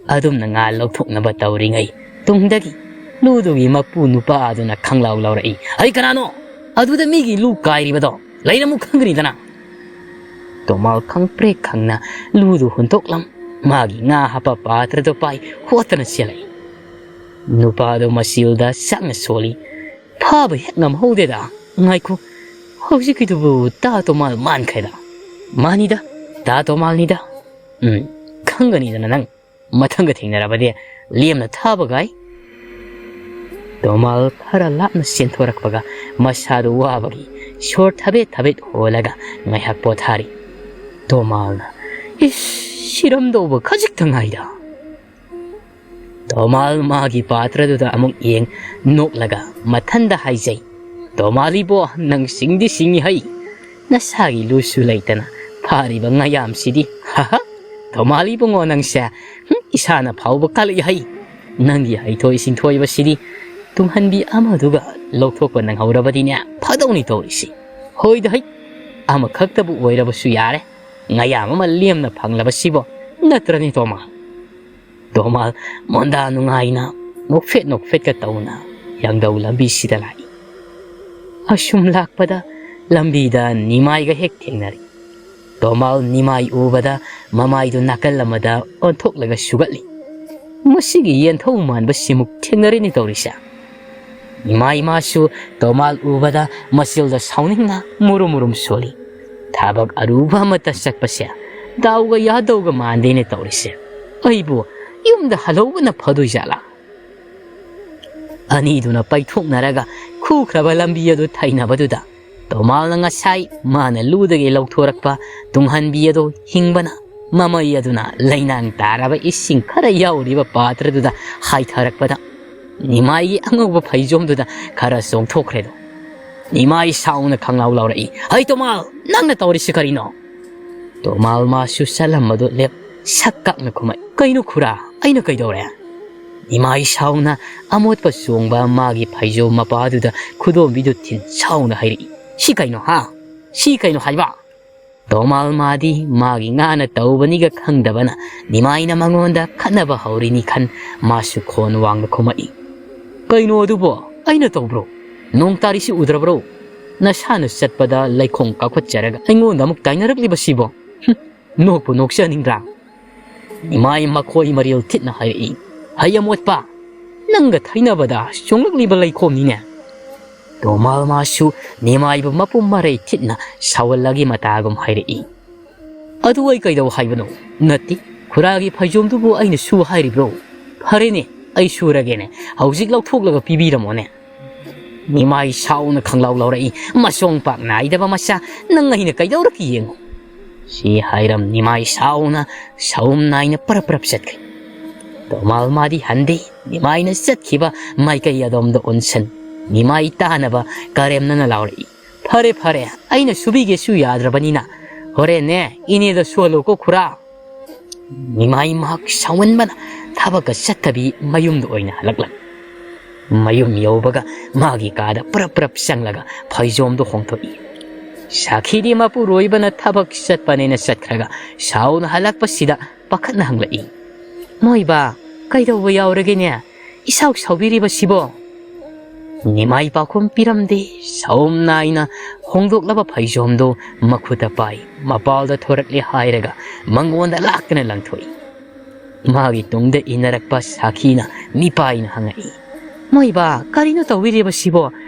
ꯑꯗꯨꯝꯅ ꯉꯥ ꯂꯧꯊꯣꯛꯅꯕ ꯇꯧꯔꯤꯉꯩ ꯇꯨꯡꯗꯒꯤ ꯂꯨꯗꯨꯒꯤ ꯃꯄꯨ ꯅꯨꯄꯥ ꯑꯗꯨꯅ ꯈꯪꯂꯥꯎ ꯂꯥꯎꯔꯛꯏ, "ꯑꯩ ꯀꯅꯥꯅꯣ? ꯑꯗꯨꯗ ꯃꯤꯒꯤ ꯂꯨ ꯀꯥꯏꯔꯤꯕꯗꯣ ꯂꯩꯔꯝꯃꯨ ꯈꯪꯒꯅꯤꯗꯅ!" ꯇꯣꯃꯥꯜ ꯈꯪꯄ꯭ꯔꯦꯛ ꯈꯪꯅ ꯂꯨꯗꯨ ꯍꯨꯟꯗꯣꯛꯂꯝ ꯃꯥꯒꯤ ꯉꯥ ꯍꯥꯞꯄ ꯄꯥꯇ꯭ꯔꯗꯨ ꯄꯥꯏ ꯍꯣꯠꯇꯅ ꯆꯦꯜꯂꯛꯏ꯫ ꯅꯨꯄꯥꯗꯨ ꯃꯆꯤꯜꯗ ꯆꯥꯛꯅ ꯁꯣꯜꯂꯤ꯫ "ꯐꯥꯕ ꯍꯦꯛ ꯉꯝꯍꯧꯗꯦꯗ꯫ ꯉꯥꯏꯈꯣ, ꯍꯧꯖꯤꯛꯀꯤꯗꯨꯕꯨ ꯇꯥ ꯇꯣꯃꯥꯜ ꯃꯥꯟꯈ꯭ꯔꯦꯗ꯫ ꯃꯥꯅꯤꯗ, ꯇꯥ ꯇꯣꯃꯥꯜꯅꯤꯗ꯫ ꯎꯝ, ꯈꯪꯒꯅꯤꯗꯅ ꯅꯪ꯫ ꯃꯊꯪꯒ ꯊꯦꯡꯅꯔꯕꯗꯤ ꯂꯦꯝꯅ ꯊꯥꯕꯒꯥꯏ꯫" ꯇꯣꯃꯥꯜ ꯈꯔ ꯂꯥꯞꯅ ꯆꯦꯟꯊꯣꯔꯛꯄꯒ ꯃꯁꯥꯗꯨ ꯋꯥꯕꯒꯤ ꯁꯣꯔ ꯊꯕꯦꯠ ꯊꯕꯦꯠ ꯍꯣꯜꯂꯒ ꯉꯥꯏꯍꯥꯛ ꯄꯣꯊꯥꯔꯤ꯫ ꯇꯣꯃꯥꯜꯅ, "ꯏꯁ, ꯁꯤꯔꯝꯗꯧꯕ ꯈꯖꯤꯛꯇ ꯉꯥꯏꯗ!" ꯇꯣꯃꯥꯜ ꯃꯥꯒꯤ ꯄꯥꯇ꯭ꯔꯗꯨꯗ ꯑꯃꯨꯛ ꯌꯦꯡ ꯅꯣꯛꯂꯒ ꯃꯊꯟꯗ ꯍꯥꯏꯖꯩ, "ꯇꯣꯃꯥꯜ ꯏꯕꯣ, ꯅꯪ ꯁꯤꯡꯗꯤ ꯁꯤꯡꯉꯤ ꯍꯩ꯫ ꯅꯁꯥꯒꯤ ꯂꯨꯁꯨ ꯂꯩꯇꯅ ꯐꯥꯔꯤꯕ ꯉꯥꯌꯥꯝꯁꯤꯗꯤ꯫ ꯍꯥꯍꯥ, ꯇꯣꯃꯥꯜ ꯏꯕꯨꯡꯉꯣ ꯅꯪꯁꯦ, ꯍꯨꯝ, ꯏꯁꯥꯅ ꯐꯥꯎꯕ ꯀꯜꯂꯛꯏ ꯍꯩ꯫ ꯅꯪꯒꯤ ꯍꯩꯊꯣꯏ ꯁꯤꯡꯊꯣꯏꯕꯁꯤꯗꯤ ꯇꯨꯡꯍꯟꯕꯤ ꯑꯃꯗꯨꯒ ꯂꯧꯊꯣꯛꯄ ꯅꯪꯍꯧꯔꯕꯗꯤꯅꯦ ꯐꯗꯧꯅꯤ ꯇꯧꯔꯤꯁꯤ꯫ ꯍꯣꯏꯗ ꯍꯩ, ꯑꯃꯈꯛꯇꯕꯨ ꯑꯣꯏꯔꯕꯁꯨ ꯌꯥꯔꯦ꯫ ꯉꯥꯌꯥꯝ ꯑꯃ ꯂꯦꯝꯅ ꯐꯪꯂꯕꯁꯤꯕꯣ, ꯅꯠꯇ꯭ꯔꯅꯦ ꯇꯣꯃꯥꯜ?" ꯇꯣꯃꯥꯜ ꯃꯣꯟꯗꯥ ꯅꯨꯡꯉꯥꯏꯅ ꯅꯣꯛꯐꯦꯠ ꯅꯣꯛꯐꯦꯠꯀ ꯇꯧꯅ ꯌꯥꯡꯗꯧ ꯂꯝꯕꯤꯁꯤꯗ ꯂꯥꯛꯏ꯫ ꯑꯁꯨꯝ ꯂꯥꯛꯄꯗ ꯂꯝꯕꯤꯗ ꯅꯤꯃꯥꯏꯒ ꯍꯦꯛ ꯊꯦꯡꯅꯔꯤ꯫ ꯇꯣꯃꯥꯜ ꯅꯤꯃꯥꯏ ꯎꯕꯗ ꯃꯃꯥꯏꯗꯨ ꯅꯥꯀꯜ ꯑꯃꯗ ꯑꯣꯟꯊꯣꯛꯂꯒ ꯁꯨꯒꯠꯂꯤ꯫ ꯃꯁꯤꯒꯤ ꯌꯦꯟꯊꯧ ꯃꯥꯟꯕ ꯁꯤꯃꯨꯛ ꯊꯦꯡꯅꯔꯤꯅꯤ ꯇꯧꯔꯤꯁꯦ꯫ ꯅꯤꯃꯥꯏ ꯃꯥꯁꯨ ꯇꯣꯃꯥꯜ ꯎꯕꯗ ꯃꯆꯤꯜꯗ ꯁꯥꯎꯅꯤꯡꯅ ꯃꯨꯔꯨꯝ ꯃꯨꯔꯨꯝ ꯁꯣꯜꯂꯤ꯫ ꯊꯕꯛ ꯑꯔꯨꯕ ꯑꯃꯠꯇ ꯆꯠꯄꯁꯦ ꯗꯥꯎꯒ ꯌꯥꯗꯧꯒ ꯃꯥꯟꯗꯦꯅꯦ ꯇꯧꯔꯤꯁꯦ꯫ ꯑꯩꯕꯨ ꯌꯨꯝꯗ ꯍꯜꯍꯧꯕꯅ ꯐꯗꯣꯏ ꯖꯥꯠꯂꯥ? ꯑꯅꯤꯗꯨꯅ ꯄꯩꯊꯣꯛꯅꯔꯒ ꯈꯨꯈ꯭ꯔꯕ ꯂꯝꯕꯤ ꯑꯗꯨ ꯊꯩꯅꯕꯗꯨꯗ ꯇꯣꯃꯥꯜꯅ ꯉꯁꯥꯏ ꯃꯥꯅ ꯂꯨꯗꯒꯤ ꯂꯧꯊꯣꯔꯛꯄ ꯇꯨꯡꯍꯟꯕꯤ ꯑꯗꯨ ꯍꯤꯡꯕꯅ ꯃꯃꯩ ꯑꯗꯨꯅ ꯂꯩꯅꯥꯡ ꯇꯥꯔꯕ ꯏꯁꯤꯡ ꯈꯔ ꯌꯥꯎꯔꯤꯕ ꯄꯥꯇ꯭ꯔꯗꯨꯗ ꯍꯥꯏꯊꯔꯛꯄꯗ ꯅꯤꯃꯥꯏꯒꯤ ꯑꯉꯧꯕ ꯐꯩꯖꯣꯝꯗꯨꯗ ꯈꯔ ꯆꯣꯡꯊꯣꯛꯈ꯭ꯔꯦꯗꯣ꯫ ꯅꯤꯃꯥꯏ ꯁꯥꯎꯅ ꯈꯪꯂꯥꯎ ꯂꯥꯎꯔꯛꯏ, "ꯍꯩ ꯇꯣꯃꯥꯜ, ꯅꯪꯅ ꯇꯧꯔꯤꯁꯤ ꯀꯔꯤꯅꯣ?" ꯇꯣꯃꯥꯜ ꯃꯥꯁꯨ ꯆꯠꯂꯝꯕꯗꯨ ꯂꯦꯞ ꯁꯛ ꯀꯛꯅ ꯈꯨꯝꯃꯛꯏ, "ꯀꯩꯅꯣ ꯈꯨꯔꯥ, ꯑꯩꯅ ꯀꯩꯗꯧꯔꯦ?" ꯅꯤꯃꯥꯏ ꯁꯥꯎꯅ ꯑꯃꯣꯠꯄ ꯆꯣꯡꯕ ꯃꯥꯒꯤ ꯐꯩꯖꯣꯝ ꯃꯄꯥꯗꯨꯗ ꯈꯨꯗꯣꯝꯕꯤꯗꯨ ꯊꯤꯟ ꯁꯥꯎꯅ ꯍꯥꯏꯔꯛꯏ, "ꯁꯤ ꯀꯩꯅꯣ ꯍꯥ? ꯁꯤ ꯀꯩꯅꯣ ꯍꯥꯏꯕ?" ꯇꯣꯃꯥꯜ ꯃꯥꯗꯤ ꯃꯥꯒꯤ ꯉꯥꯅ ꯇꯧꯕꯅꯤꯒ ꯈꯪꯗꯕꯅ ꯅꯤꯃꯥꯏꯅ ꯃꯉꯣꯟꯗ ꯈꯠꯅꯕ ꯍꯧꯔꯤꯅꯤ ꯈꯟ ꯃꯥꯁꯨ ꯈꯣꯟ ꯋꯥꯡꯅ ꯈꯨꯝꯃꯛꯏ꯫ "ꯀꯩꯅꯣ ꯑꯗꯨꯕꯣ? ꯑꯩꯅ ꯇꯧꯕ꯭ꯔꯣ? ꯅꯣꯡ ꯇꯥꯔꯤꯁꯤ ꯎꯗ꯭ꯔꯕ꯭ꯔꯣ? ꯅꯁꯥꯅ ꯆꯠꯄꯗ ꯂꯩꯈꯣꯝ ꯀꯥꯈꯠꯆꯔꯒ ꯑꯩꯉꯣꯟꯗ ꯑꯃꯨꯛ ꯇꯥꯏꯅꯔꯛꯂꯤꯕꯁꯤꯕꯣ? ꯍꯨꯝ, ꯅꯣꯛꯄꯨ ꯅꯣꯛꯆꯅꯤꯡꯗ꯭ꯔꯥ?" ꯅꯤꯃꯥꯏ ꯃꯈꯣꯏ ꯃꯔꯤꯜ ꯊꯤꯠꯅ ꯍꯥꯏꯔꯛꯏ꯫ "ꯍꯩ ꯑꯃꯣꯠꯄ, ꯅꯪꯒ ꯊꯩꯅꯕꯗ ꯆꯣꯡꯂꯛꯂꯤꯕ ꯂꯩꯈꯣꯝꯅꯤꯅꯦ!" ꯇꯣꯃꯥꯜ ꯃꯥꯁꯨ ꯅꯤꯃꯥꯏꯕꯨ ꯃꯄꯨꯝ ꯃꯔꯩ ꯊꯤꯠꯅ ꯁꯥꯎꯍꯜꯂꯒꯤ ꯃꯇꯥꯒꯨꯝ ꯍꯥꯏꯔꯛꯏ꯫ "ꯑꯗꯨ ꯑꯩ ꯀꯩꯗꯧ ꯍꯥꯏꯕꯅꯣ? ꯅꯠꯇꯦ, ꯈꯨꯔꯥꯒꯤ ꯐꯩꯖꯣꯝꯗꯨꯕꯨ ꯑꯩꯅ ꯁꯨ ꯍꯥꯏꯔꯤꯕ꯭ꯔꯣ? ꯐꯔꯦꯅꯦ, ꯑꯩ ꯁꯨꯔꯒꯦꯅꯦ, ꯍꯧꯖꯤꯛ ꯂꯧꯊꯣꯛꯂꯒ ꯄꯤꯕꯤꯔꯝꯃꯣꯅꯦ꯫" ꯅꯤꯃꯥꯏ ꯁꯥꯎꯅ ꯈꯪꯂꯥꯎ ꯂꯥꯎꯔꯛꯏ꯫ "ꯃꯁꯣꯡ ꯄꯥꯛ ꯅꯥꯏꯗꯕ ꯃꯆꯥ, ꯅꯪ ꯑꯩꯅ ꯀꯩꯗꯧꯔꯛꯀꯦ ꯌꯦꯡꯉꯨ!" ꯁꯤ ꯍꯥꯏꯔꯝ ꯅꯤꯃꯥꯏ ꯁꯥꯎꯅ ꯁꯥꯎꯝ ꯅꯥꯏꯅ ꯄꯔꯞ ꯄꯔꯞ ꯆꯠꯈ꯭ꯔꯦ꯫ ꯇꯣꯃꯥꯜ ꯃꯥꯗꯤ ꯍꯟꯗꯦ꯫ ꯅꯤꯃꯥꯏꯅ ꯆꯠꯈꯤꯕ ꯃꯥꯏꯀꯩ ꯑꯗꯣꯝꯗ ꯑꯣꯟꯁꯟ ꯅꯤꯃꯥꯏ ꯇꯥꯅꯕ ꯀꯔꯦꯝꯅꯅ ꯂꯥꯎꯔꯛꯏ꯫ "ꯐꯔꯦ, ꯐꯔꯦ, ꯑꯩꯅ ꯁꯨꯕꯤꯒꯦꯁꯨ ꯌꯥꯗ꯭ꯔꯕꯅꯤꯅ, ꯍꯣꯔꯦꯟꯅꯦ, ꯏꯅꯦꯗ ꯁꯨꯍꯜꯂꯨꯀꯣ, ꯈꯨꯔꯥ꯫" ꯅꯤꯃꯥꯏ ꯃꯍꯥꯛ ꯁꯥꯎꯃꯟꯕꯅ ꯊꯕꯛꯀ ꯆꯠꯇꯕꯤ ꯃꯌꯨꯝꯗ ꯑꯣꯏꯅ ꯍꯜꯂꯛꯂꯝꯃꯤ꯫ ꯃꯌꯨꯝ ꯌꯧꯕꯒ ꯃꯥꯒꯤ ꯀꯥꯗ ꯄ꯭ꯔꯞ ꯄ꯭ꯔꯞ ꯆꯪꯂꯒ ꯐꯩꯖꯣꯝꯗꯨ ꯍꯣꯡꯗꯣꯛꯏ꯫ ꯁꯥꯈꯤꯗꯤ ꯃꯄꯨꯔꯣꯏꯕꯅ ꯊꯕꯛ ꯆꯠꯄꯅꯦꯅ ꯆꯠꯈ꯭ꯔꯒ ꯁꯥꯎꯅ ꯍꯜꯂꯛꯄꯁꯤꯗ ꯄꯥꯈꯠꯅ ꯍꯪꯂꯛꯏ, "ꯃꯣꯏꯕ, ꯀꯩꯗꯧꯕ ꯌꯥꯎꯔꯒꯦꯅꯦ? ꯏꯁꯥꯎ ꯁꯥꯎꯕꯤꯔꯤꯕꯁꯤꯕꯣ?" ꯅꯤꯃꯥꯏ ꯄꯥꯎꯈꯨꯝ ꯄꯤꯔꯝꯗꯦ꯫ ꯁꯥꯎꯝ ꯅꯥꯏꯅ ꯍꯣꯡꯗꯣꯛꯂꯕ ꯐꯩꯖꯣꯝꯗꯨ ꯃꯈꯨꯠꯇ ꯄꯥꯏ, ꯃꯄꯥꯜꯗ ꯊꯣꯔꯛꯂꯦ ꯍꯥꯏꯔꯒ ꯃꯉꯣꯟꯗ ꯂꯥꯛꯇꯅ ꯂꯪꯊꯣꯛꯏ꯫ ꯃꯥꯒꯤ ꯇꯨꯡꯗ ꯏꯟꯅꯔꯛꯄ ꯁꯥꯈꯤꯅ ꯃꯤꯄꯥꯏꯅ ꯍꯪꯉꯛꯏ, "ꯃꯣꯏꯕ, ꯀꯔꯤꯅꯣ ꯇꯧꯕꯤꯔꯤꯕꯁꯤꯕꯣ?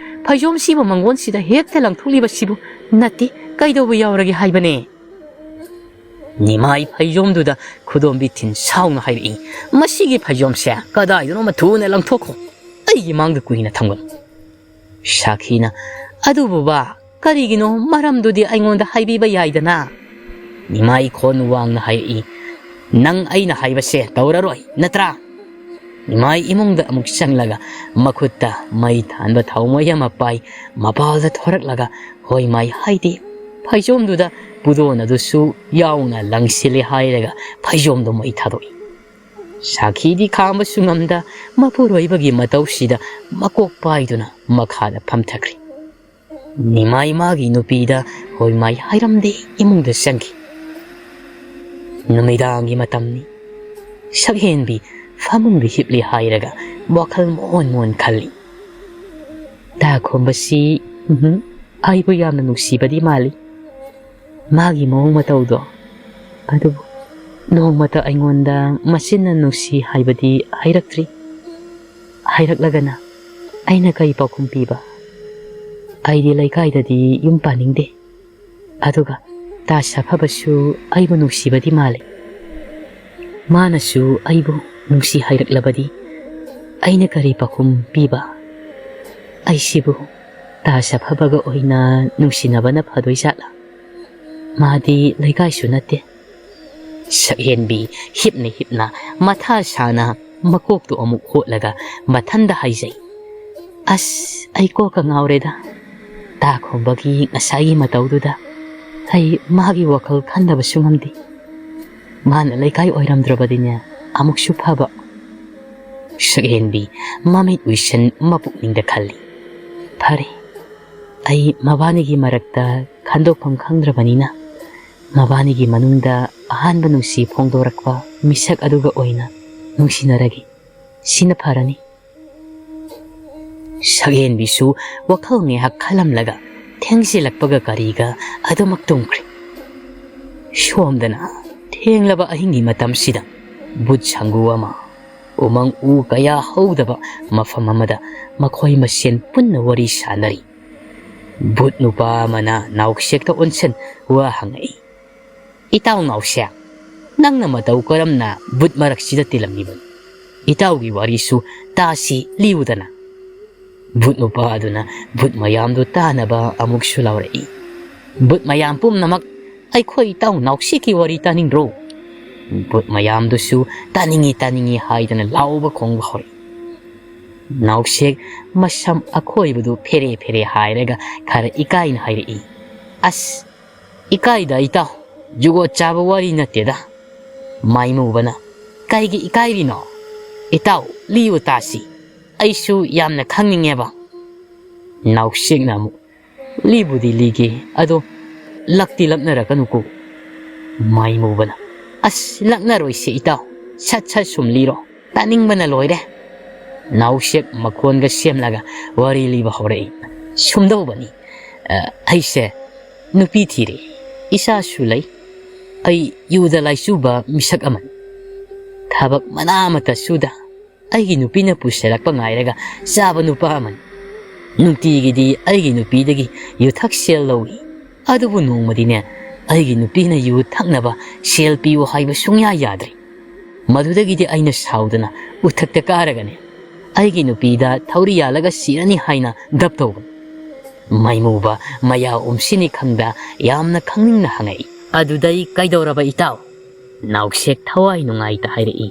ꯐꯩꯖꯣꯝꯁꯤꯕꯨ ꯃꯪꯒꯣꯟꯁꯤꯗ ꯍꯦꯛꯇ ꯂꯪꯊꯣꯛꯂꯤꯕꯁꯤꯕꯨ? ꯅꯠꯇꯦ, ꯀꯩꯗꯧꯕ ꯌꯥꯎꯔꯒꯦ ꯍꯥꯏꯕꯅꯦ?" ꯅꯤꯃꯥꯏ ꯐꯩꯖꯣꯝꯗꯨꯗ ꯈꯨꯗꯣꯝꯕꯤ ꯊꯤꯟ ꯁꯥꯎꯅ ꯍꯥꯏꯔꯛꯏ, "ꯃꯁꯤꯒꯤ ꯐꯩꯖꯣꯝꯁꯦ ꯀꯗꯥꯏꯗꯅꯣꯃ ꯊꯨꯅ ꯂꯪꯊꯣꯛꯈꯣ, ꯑꯩꯒꯤ ꯃꯥꯡꯗ ꯀꯨꯏꯅ ꯊꯝꯒꯅꯨ꯫" ꯁꯥꯈꯤꯅ, "ꯑꯗꯨꯕꯨꯕ, ꯀꯔꯤꯒꯤꯅꯣ? ꯃꯔꯝꯗꯨꯗꯤ ꯑꯩꯉꯣꯟꯗ ꯍꯥꯏꯕꯤꯕ ꯌꯥꯏꯗꯅ?" ꯅꯤꯃꯥꯏ ꯈꯣꯟ ꯋꯥꯡꯅ ꯍꯥꯏꯔꯛꯏ, "ꯅꯪ ꯑꯩꯅ ꯍꯥꯏꯕꯁꯦ ꯇꯧꯔꯔꯣꯏ ꯅꯠꯇ꯭ꯔꯥ?" ꯅꯤꯃꯥꯏ ꯏꯃꯨꯡꯗ ꯑꯃꯨꯛ ꯆꯪꯂꯒ ꯃꯈꯨꯠꯇ ꯃꯩ ꯊꯥꯟꯕ ꯊꯥꯎꯃꯩ ꯑꯃ ꯄꯥꯏ, ꯃꯄꯥꯜꯗ ꯊꯣꯔꯛꯂꯒ ꯍꯣꯏ ꯃꯥꯏ ꯍꯥꯏꯗꯦ꯫ ꯐꯩꯖꯣꯝꯗꯨꯗ ꯄꯨꯗꯣꯟ ꯑꯗꯨꯁꯨ ꯌꯥꯎꯅ ꯂꯪꯁꯤꯜꯂꯦ ꯍꯥꯏꯔꯒ ꯐꯩꯖꯣꯝꯗꯨ ꯃꯩ ꯊꯥꯗꯣꯛꯏ꯫ ꯁꯥꯈꯤꯗꯤ ꯈꯥꯝꯕꯁꯨ ꯉꯝꯗ ꯃꯄꯨꯔꯣꯏꯕꯒꯤ ꯃꯇꯧꯁꯤꯗ ꯃꯀꯣꯛ ꯄꯥꯏꯗꯨꯅ ꯃꯈꯥꯗ ꯐꯝꯊꯈ꯭ꯔꯦ꯫ ꯅꯤꯃꯥꯏ ꯃꯥꯒꯤ ꯅꯨꯄꯤꯗ ꯍꯣꯏ ꯃꯥꯏ ꯍꯥꯏꯔꯝꯗꯦ, ꯏꯃꯨꯡꯗ ꯆꯪꯈꯤ꯫ ꯅꯨꯃꯤꯗꯥꯡꯒꯤ ꯃꯇꯝꯅꯤ꯫ ꯁꯛꯍꯦꯟꯕꯤ ꯐꯃꯨꯡꯗ ꯍꯤꯞꯂꯤ ꯍꯥꯏꯔꯒ ꯋꯥꯈꯜ ꯃꯣꯟ ꯃꯣꯟ ꯈꯜꯂꯤ꯫ ꯇꯥ ꯈꯣꯝꯕꯁꯤ, ꯎꯝꯍꯨꯝ, ꯑꯩꯕꯨ ꯌꯥꯝꯅ ꯅꯨꯡꯁꯤꯕꯗꯤ ꯃꯥꯜꯂꯤ꯫ ꯃꯥꯒꯤ ꯃꯑꯣꯡ ꯃꯇꯧꯗꯣ꯫ ꯑꯗꯨꯕꯨ ꯅꯣꯡꯃꯇ ꯑꯩꯉꯣꯟꯗ ꯃꯆꯤꯟꯅ ꯅꯨꯡꯁꯤ ꯍꯥꯏꯕꯗꯤ ꯍꯥꯏꯔꯛꯇ꯭ꯔꯤ꯫ ꯍꯥꯏꯔꯛꯂꯒꯅ ꯑꯩꯅ ꯀꯔꯤ ꯄꯥꯎꯈꯨꯝ ꯄꯤꯕ? ꯑꯩꯗꯤ ꯂꯩꯀꯥꯏꯗꯗꯤ ꯌꯨꯝ ꯄꯥꯅꯤꯡꯗꯦ꯫ ꯑꯗꯨꯒ ꯇꯥ ꯁꯥꯐꯕꯁꯨ ꯑꯩꯕꯨ ꯅꯨꯡꯁꯤꯕꯗꯤ ꯃꯥꯜꯂꯤ꯫ ꯃꯥꯅꯁꯨ ꯑꯩꯕꯨ ꯅꯨꯡꯁꯤ ꯍꯥꯏꯔꯛꯂꯕꯗꯤ ꯑꯩꯅ ꯀꯔꯤ ꯄꯥꯎꯈꯨꯝ ꯄꯤꯕ? ꯑꯩꯁꯤꯕꯨ ꯇꯥ ꯁꯥꯐꯕꯒ ꯑꯣꯏꯅ ꯅꯨꯡꯁꯤꯅꯕꯅ ꯐꯗꯣꯏ ꯖꯥꯠꯂꯥ? ꯃꯥꯗꯤ ꯂꯩꯀꯥꯏꯁꯨ ꯅꯠꯇꯦ꯫ ꯁꯛꯍꯦꯟꯕꯤ ꯍꯤꯞꯅ ꯍꯤꯞꯅ ꯃꯊꯥ ꯁꯥꯅ ꯃꯀꯣꯛꯇꯨ ꯑꯃꯨꯛ ꯍꯣꯠꯂꯒ ꯃꯊꯟꯗ ꯍꯥꯏꯖꯩ, "ꯑꯁ, ꯑꯩ ꯀꯣꯛꯀ ꯉꯥꯎꯔꯦꯗ꯫ ꯇꯥ ꯈꯣꯝꯕꯒꯤ ꯉꯁꯥꯏꯒꯤ ꯃꯇꯧꯗꯨꯗ ꯑꯩ ꯃꯥꯒꯤ ꯋꯥꯈꯜ ꯈꯟꯗꯕꯁꯨ ꯉꯝꯗꯦ꯫ ꯃꯥꯅ ꯂꯩꯀꯥꯏ ꯑꯣꯏꯔꯝꯗ꯭ꯔꯕꯗꯤꯅꯦ ꯑꯃꯨꯛꯁꯨ ꯐꯕ꯫" ꯁꯛꯍꯦꯟꯕꯤ ꯃꯃꯤꯠ ꯎꯏꯁꯟ ꯃꯄꯨꯛꯅꯤꯡꯗ ꯈꯜꯂꯤ, "ꯐꯔꯦ, ꯑꯩ ꯃꯕꯥꯅꯤꯒꯤ ꯃꯔꯛꯇ ꯈꯟꯗꯣꯛꯐꯝ ꯈꯪꯗ꯭ꯔꯕꯅꯤꯅ ꯃꯕꯥꯅꯤꯒꯤ ꯃꯅꯨꯡꯗ ꯑꯍꯥꯟꯕ ꯅꯨꯡꯁꯤ ꯐꯣꯡꯗꯣꯔꯛꯄ ꯃꯤꯁꯛ ꯑꯗꯨꯒ ꯑꯣꯏꯅ ꯅꯨꯡꯁꯤꯅꯔꯒꯦ꯫ ꯁꯤꯅ ꯐꯔꯅꯤ꯫" ꯁꯛꯍꯦꯟꯕꯤꯁꯨ ꯋꯥꯈꯜ ꯉꯥꯏꯍꯥꯛ ꯈꯜꯂꯝꯂꯒ ꯊꯦꯡꯖꯤꯜꯂꯛꯄꯒ ꯀꯔꯤꯒ ꯑꯗꯨꯃꯛ ꯇꯨꯝꯈ꯭ꯔꯦ꯫ ꯁꯣꯝꯗꯅ ꯊꯦꯡꯂꯕ ꯑꯍꯤꯡꯒꯤ ꯃꯇꯝꯁꯤꯗ ꯕꯨꯠ ꯁꯪꯒꯨ ꯑꯃ ꯎꯃꯪ ꯎ ꯀꯌꯥ ꯍꯧꯗꯕ ꯃꯐꯝ ꯑꯃꯗ ꯃꯈꯣꯏ ꯃꯁꯦꯟ ꯄꯨꯟꯅ ꯋꯥꯔꯤ ꯁꯥꯅꯔꯤ꯫ ꯕꯨꯠ ꯅꯨꯄꯥ ꯑꯃꯅ ꯅꯥꯎꯁꯦꯛꯇ ꯑꯣꯟꯁꯟ ꯋꯥ ꯍꯪꯉꯛꯏ, "ꯏꯇꯥꯎ ꯅꯥꯎꯁꯦꯛ, ꯅꯪꯅ ꯃꯇꯧ ꯀꯔꯝꯅ ꯕꯨꯠ ꯃꯔꯛꯁꯤꯗ ꯇꯤꯜꯂꯝꯂꯤꯕꯅꯣ? ꯏꯇꯥꯎꯒꯤ ꯋꯥꯔꯤꯁꯨ ꯇꯥꯁꯤ, ꯂꯤꯌꯨꯗꯅ꯫" ꯕꯨꯠ ꯅꯨꯄꯥ ꯑꯗꯨꯅ ꯕꯨꯠ ꯃꯌꯥꯝꯗꯨ ꯇꯥꯅꯕ ꯑꯃꯨꯛꯁꯨ ꯂꯥꯎꯔꯛꯏ, "ꯕꯨꯠ ꯃꯌꯥꯝ ꯄꯨꯝꯅꯃꯛ, ꯑꯩꯈꯣꯏ ꯏꯇꯥꯎ ꯅꯥꯎꯁꯦꯛꯀꯤ ꯋꯥꯔꯤ ꯇꯥꯅꯤꯡꯗ꯭ꯔꯣ?" ꯕꯨꯠ ꯃꯌꯥꯝꯗꯨꯁꯨ "ꯇꯥꯅꯤꯡꯉꯤ, ꯇꯥꯅꯤꯡꯉꯤ" ꯍꯥꯏꯗꯅ ꯂꯥꯎꯕ ꯈꯣꯡꯕ ꯍꯧꯔꯛꯏ꯫ ꯅꯥꯎꯁꯦꯛ ꯃꯁꯝ ꯑꯈꯣꯏꯕꯗꯨ ꯐꯦꯔꯦ ꯐꯦꯔꯦ ꯍꯥꯏꯔꯒ ꯈꯔ ꯏꯀꯥꯏꯅ ꯍꯥꯏꯔꯛꯏ, "ꯑꯁ, ꯏꯀꯥꯏꯗ ꯏꯇꯥꯎ, ꯖꯨꯒꯣꯠ ꯆꯥꯕ ꯋꯥꯔꯤ ꯅꯠꯇꯦꯗ꯫" ꯃꯥꯏꯃꯨꯕꯅ, "ꯀꯩꯒꯤ ꯏꯀꯥꯏꯔꯤꯅꯣ? ꯏꯇꯥꯎ, ꯂꯤꯌꯨ ꯇꯥꯁꯤ, ꯑꯩꯁꯨ ꯌꯥꯝꯅ ꯈꯪꯅꯤꯡꯉꯦꯕ꯫" ꯅꯥꯎꯁꯦꯛꯅ ꯑꯃꯨꯛ, "ꯂꯤꯕꯨꯗꯤ ꯂꯤꯒꯦ, ꯑꯗꯣ ꯂꯛꯇꯤ ꯂꯛꯅꯔꯛꯀꯅꯨꯀꯣ"꯫ ꯃꯥꯏꯃꯨꯕꯅ, "ꯑꯁ, ꯂꯛꯅꯔꯣꯏꯁꯦ ꯏꯇꯥꯎ, ꯁꯠ ꯁꯠ ꯁꯨꯝ ꯂꯤꯔꯣ, ꯇꯥꯅꯤꯡꯕꯅ ꯂꯣꯏꯔꯦ"꯫ ꯅꯥꯎꯁꯦꯛ ꯃꯈꯣꯟꯒ ꯁꯦꯝꯂꯒ ꯋꯥꯔꯤ ꯂꯤꯕ ꯍꯧꯔꯛꯏ꯫ "ꯁꯨꯝꯗꯧꯕꯅꯤ, ꯑ, ꯑꯩꯁꯦ ꯅꯨꯄꯤ ꯊꯤꯔꯦ, ꯏꯆꯥꯁꯨ ꯂꯩ꯫ ꯑꯩ ꯌꯨꯗ ꯂꯥꯏꯆꯨꯕ ꯃꯤꯁꯛ ꯑꯃꯅꯤ꯫ ꯊꯕꯛ ꯃꯅꯥ ꯑꯃꯠꯇ ꯁꯨꯗ ꯑꯩꯒꯤ ꯅꯨꯄꯤꯅ ꯄꯨꯁꯤꯜꯂꯛꯄ ꯉꯥꯏꯔꯒ ꯆꯥꯕ ꯅꯨꯄꯥ ꯑꯃꯅꯤ꯫ ꯅꯨꯡꯇꯤꯒꯤꯗꯤ ꯑꯩꯒꯤ ꯅꯨꯄꯤꯗꯒꯤ ꯌꯨꯊꯛ ꯁꯦꯜ ꯂꯧꯏ꯫ ꯑꯗꯨꯕꯨ ꯅꯣꯡꯃꯗꯤꯅꯦ, ꯑꯩꯒꯤ ꯅꯨꯄꯤꯅ ꯌꯨ ꯊꯛꯅꯕ ꯁꯦꯜ ꯄꯤꯌꯨ ꯍꯥꯏꯕ ꯁꯨꯡꯌꯥ ꯌꯥꯗ꯭ꯔꯦ꯫ ꯃꯗꯨꯗꯒꯤꯗꯤ ꯑꯩꯅ ꯁꯥꯎꯗꯅ ꯎꯊꯛꯇ ꯀꯥꯔꯒꯅꯦ, ꯑꯩꯒꯤ ꯅꯨꯄꯤꯗ ꯊꯧꯔꯤ ꯌꯥꯜꯂꯒ ꯁꯤꯔꯅꯤ ꯍꯥꯏꯅ ꯗꯞ ꯇꯧꯕꯅꯤ"꯫ ꯃꯥꯏꯃꯨꯕ ꯃꯌꯥ ꯎꯝꯁꯤꯅꯤ ꯈꯪꯗ ꯌꯥꯝꯅ ꯈꯪꯅꯤꯡꯅ ꯍꯪꯉꯛꯏ꯫ "ꯑꯗꯨꯗꯩ ꯀꯩꯗꯧꯔꯕ ꯏꯇꯥꯎ?" ꯅꯥꯎꯁꯦꯛ ꯊꯋꯥꯏ ꯅꯨꯡꯉꯥꯏꯇ ꯍꯥꯏꯔꯛꯏ꯫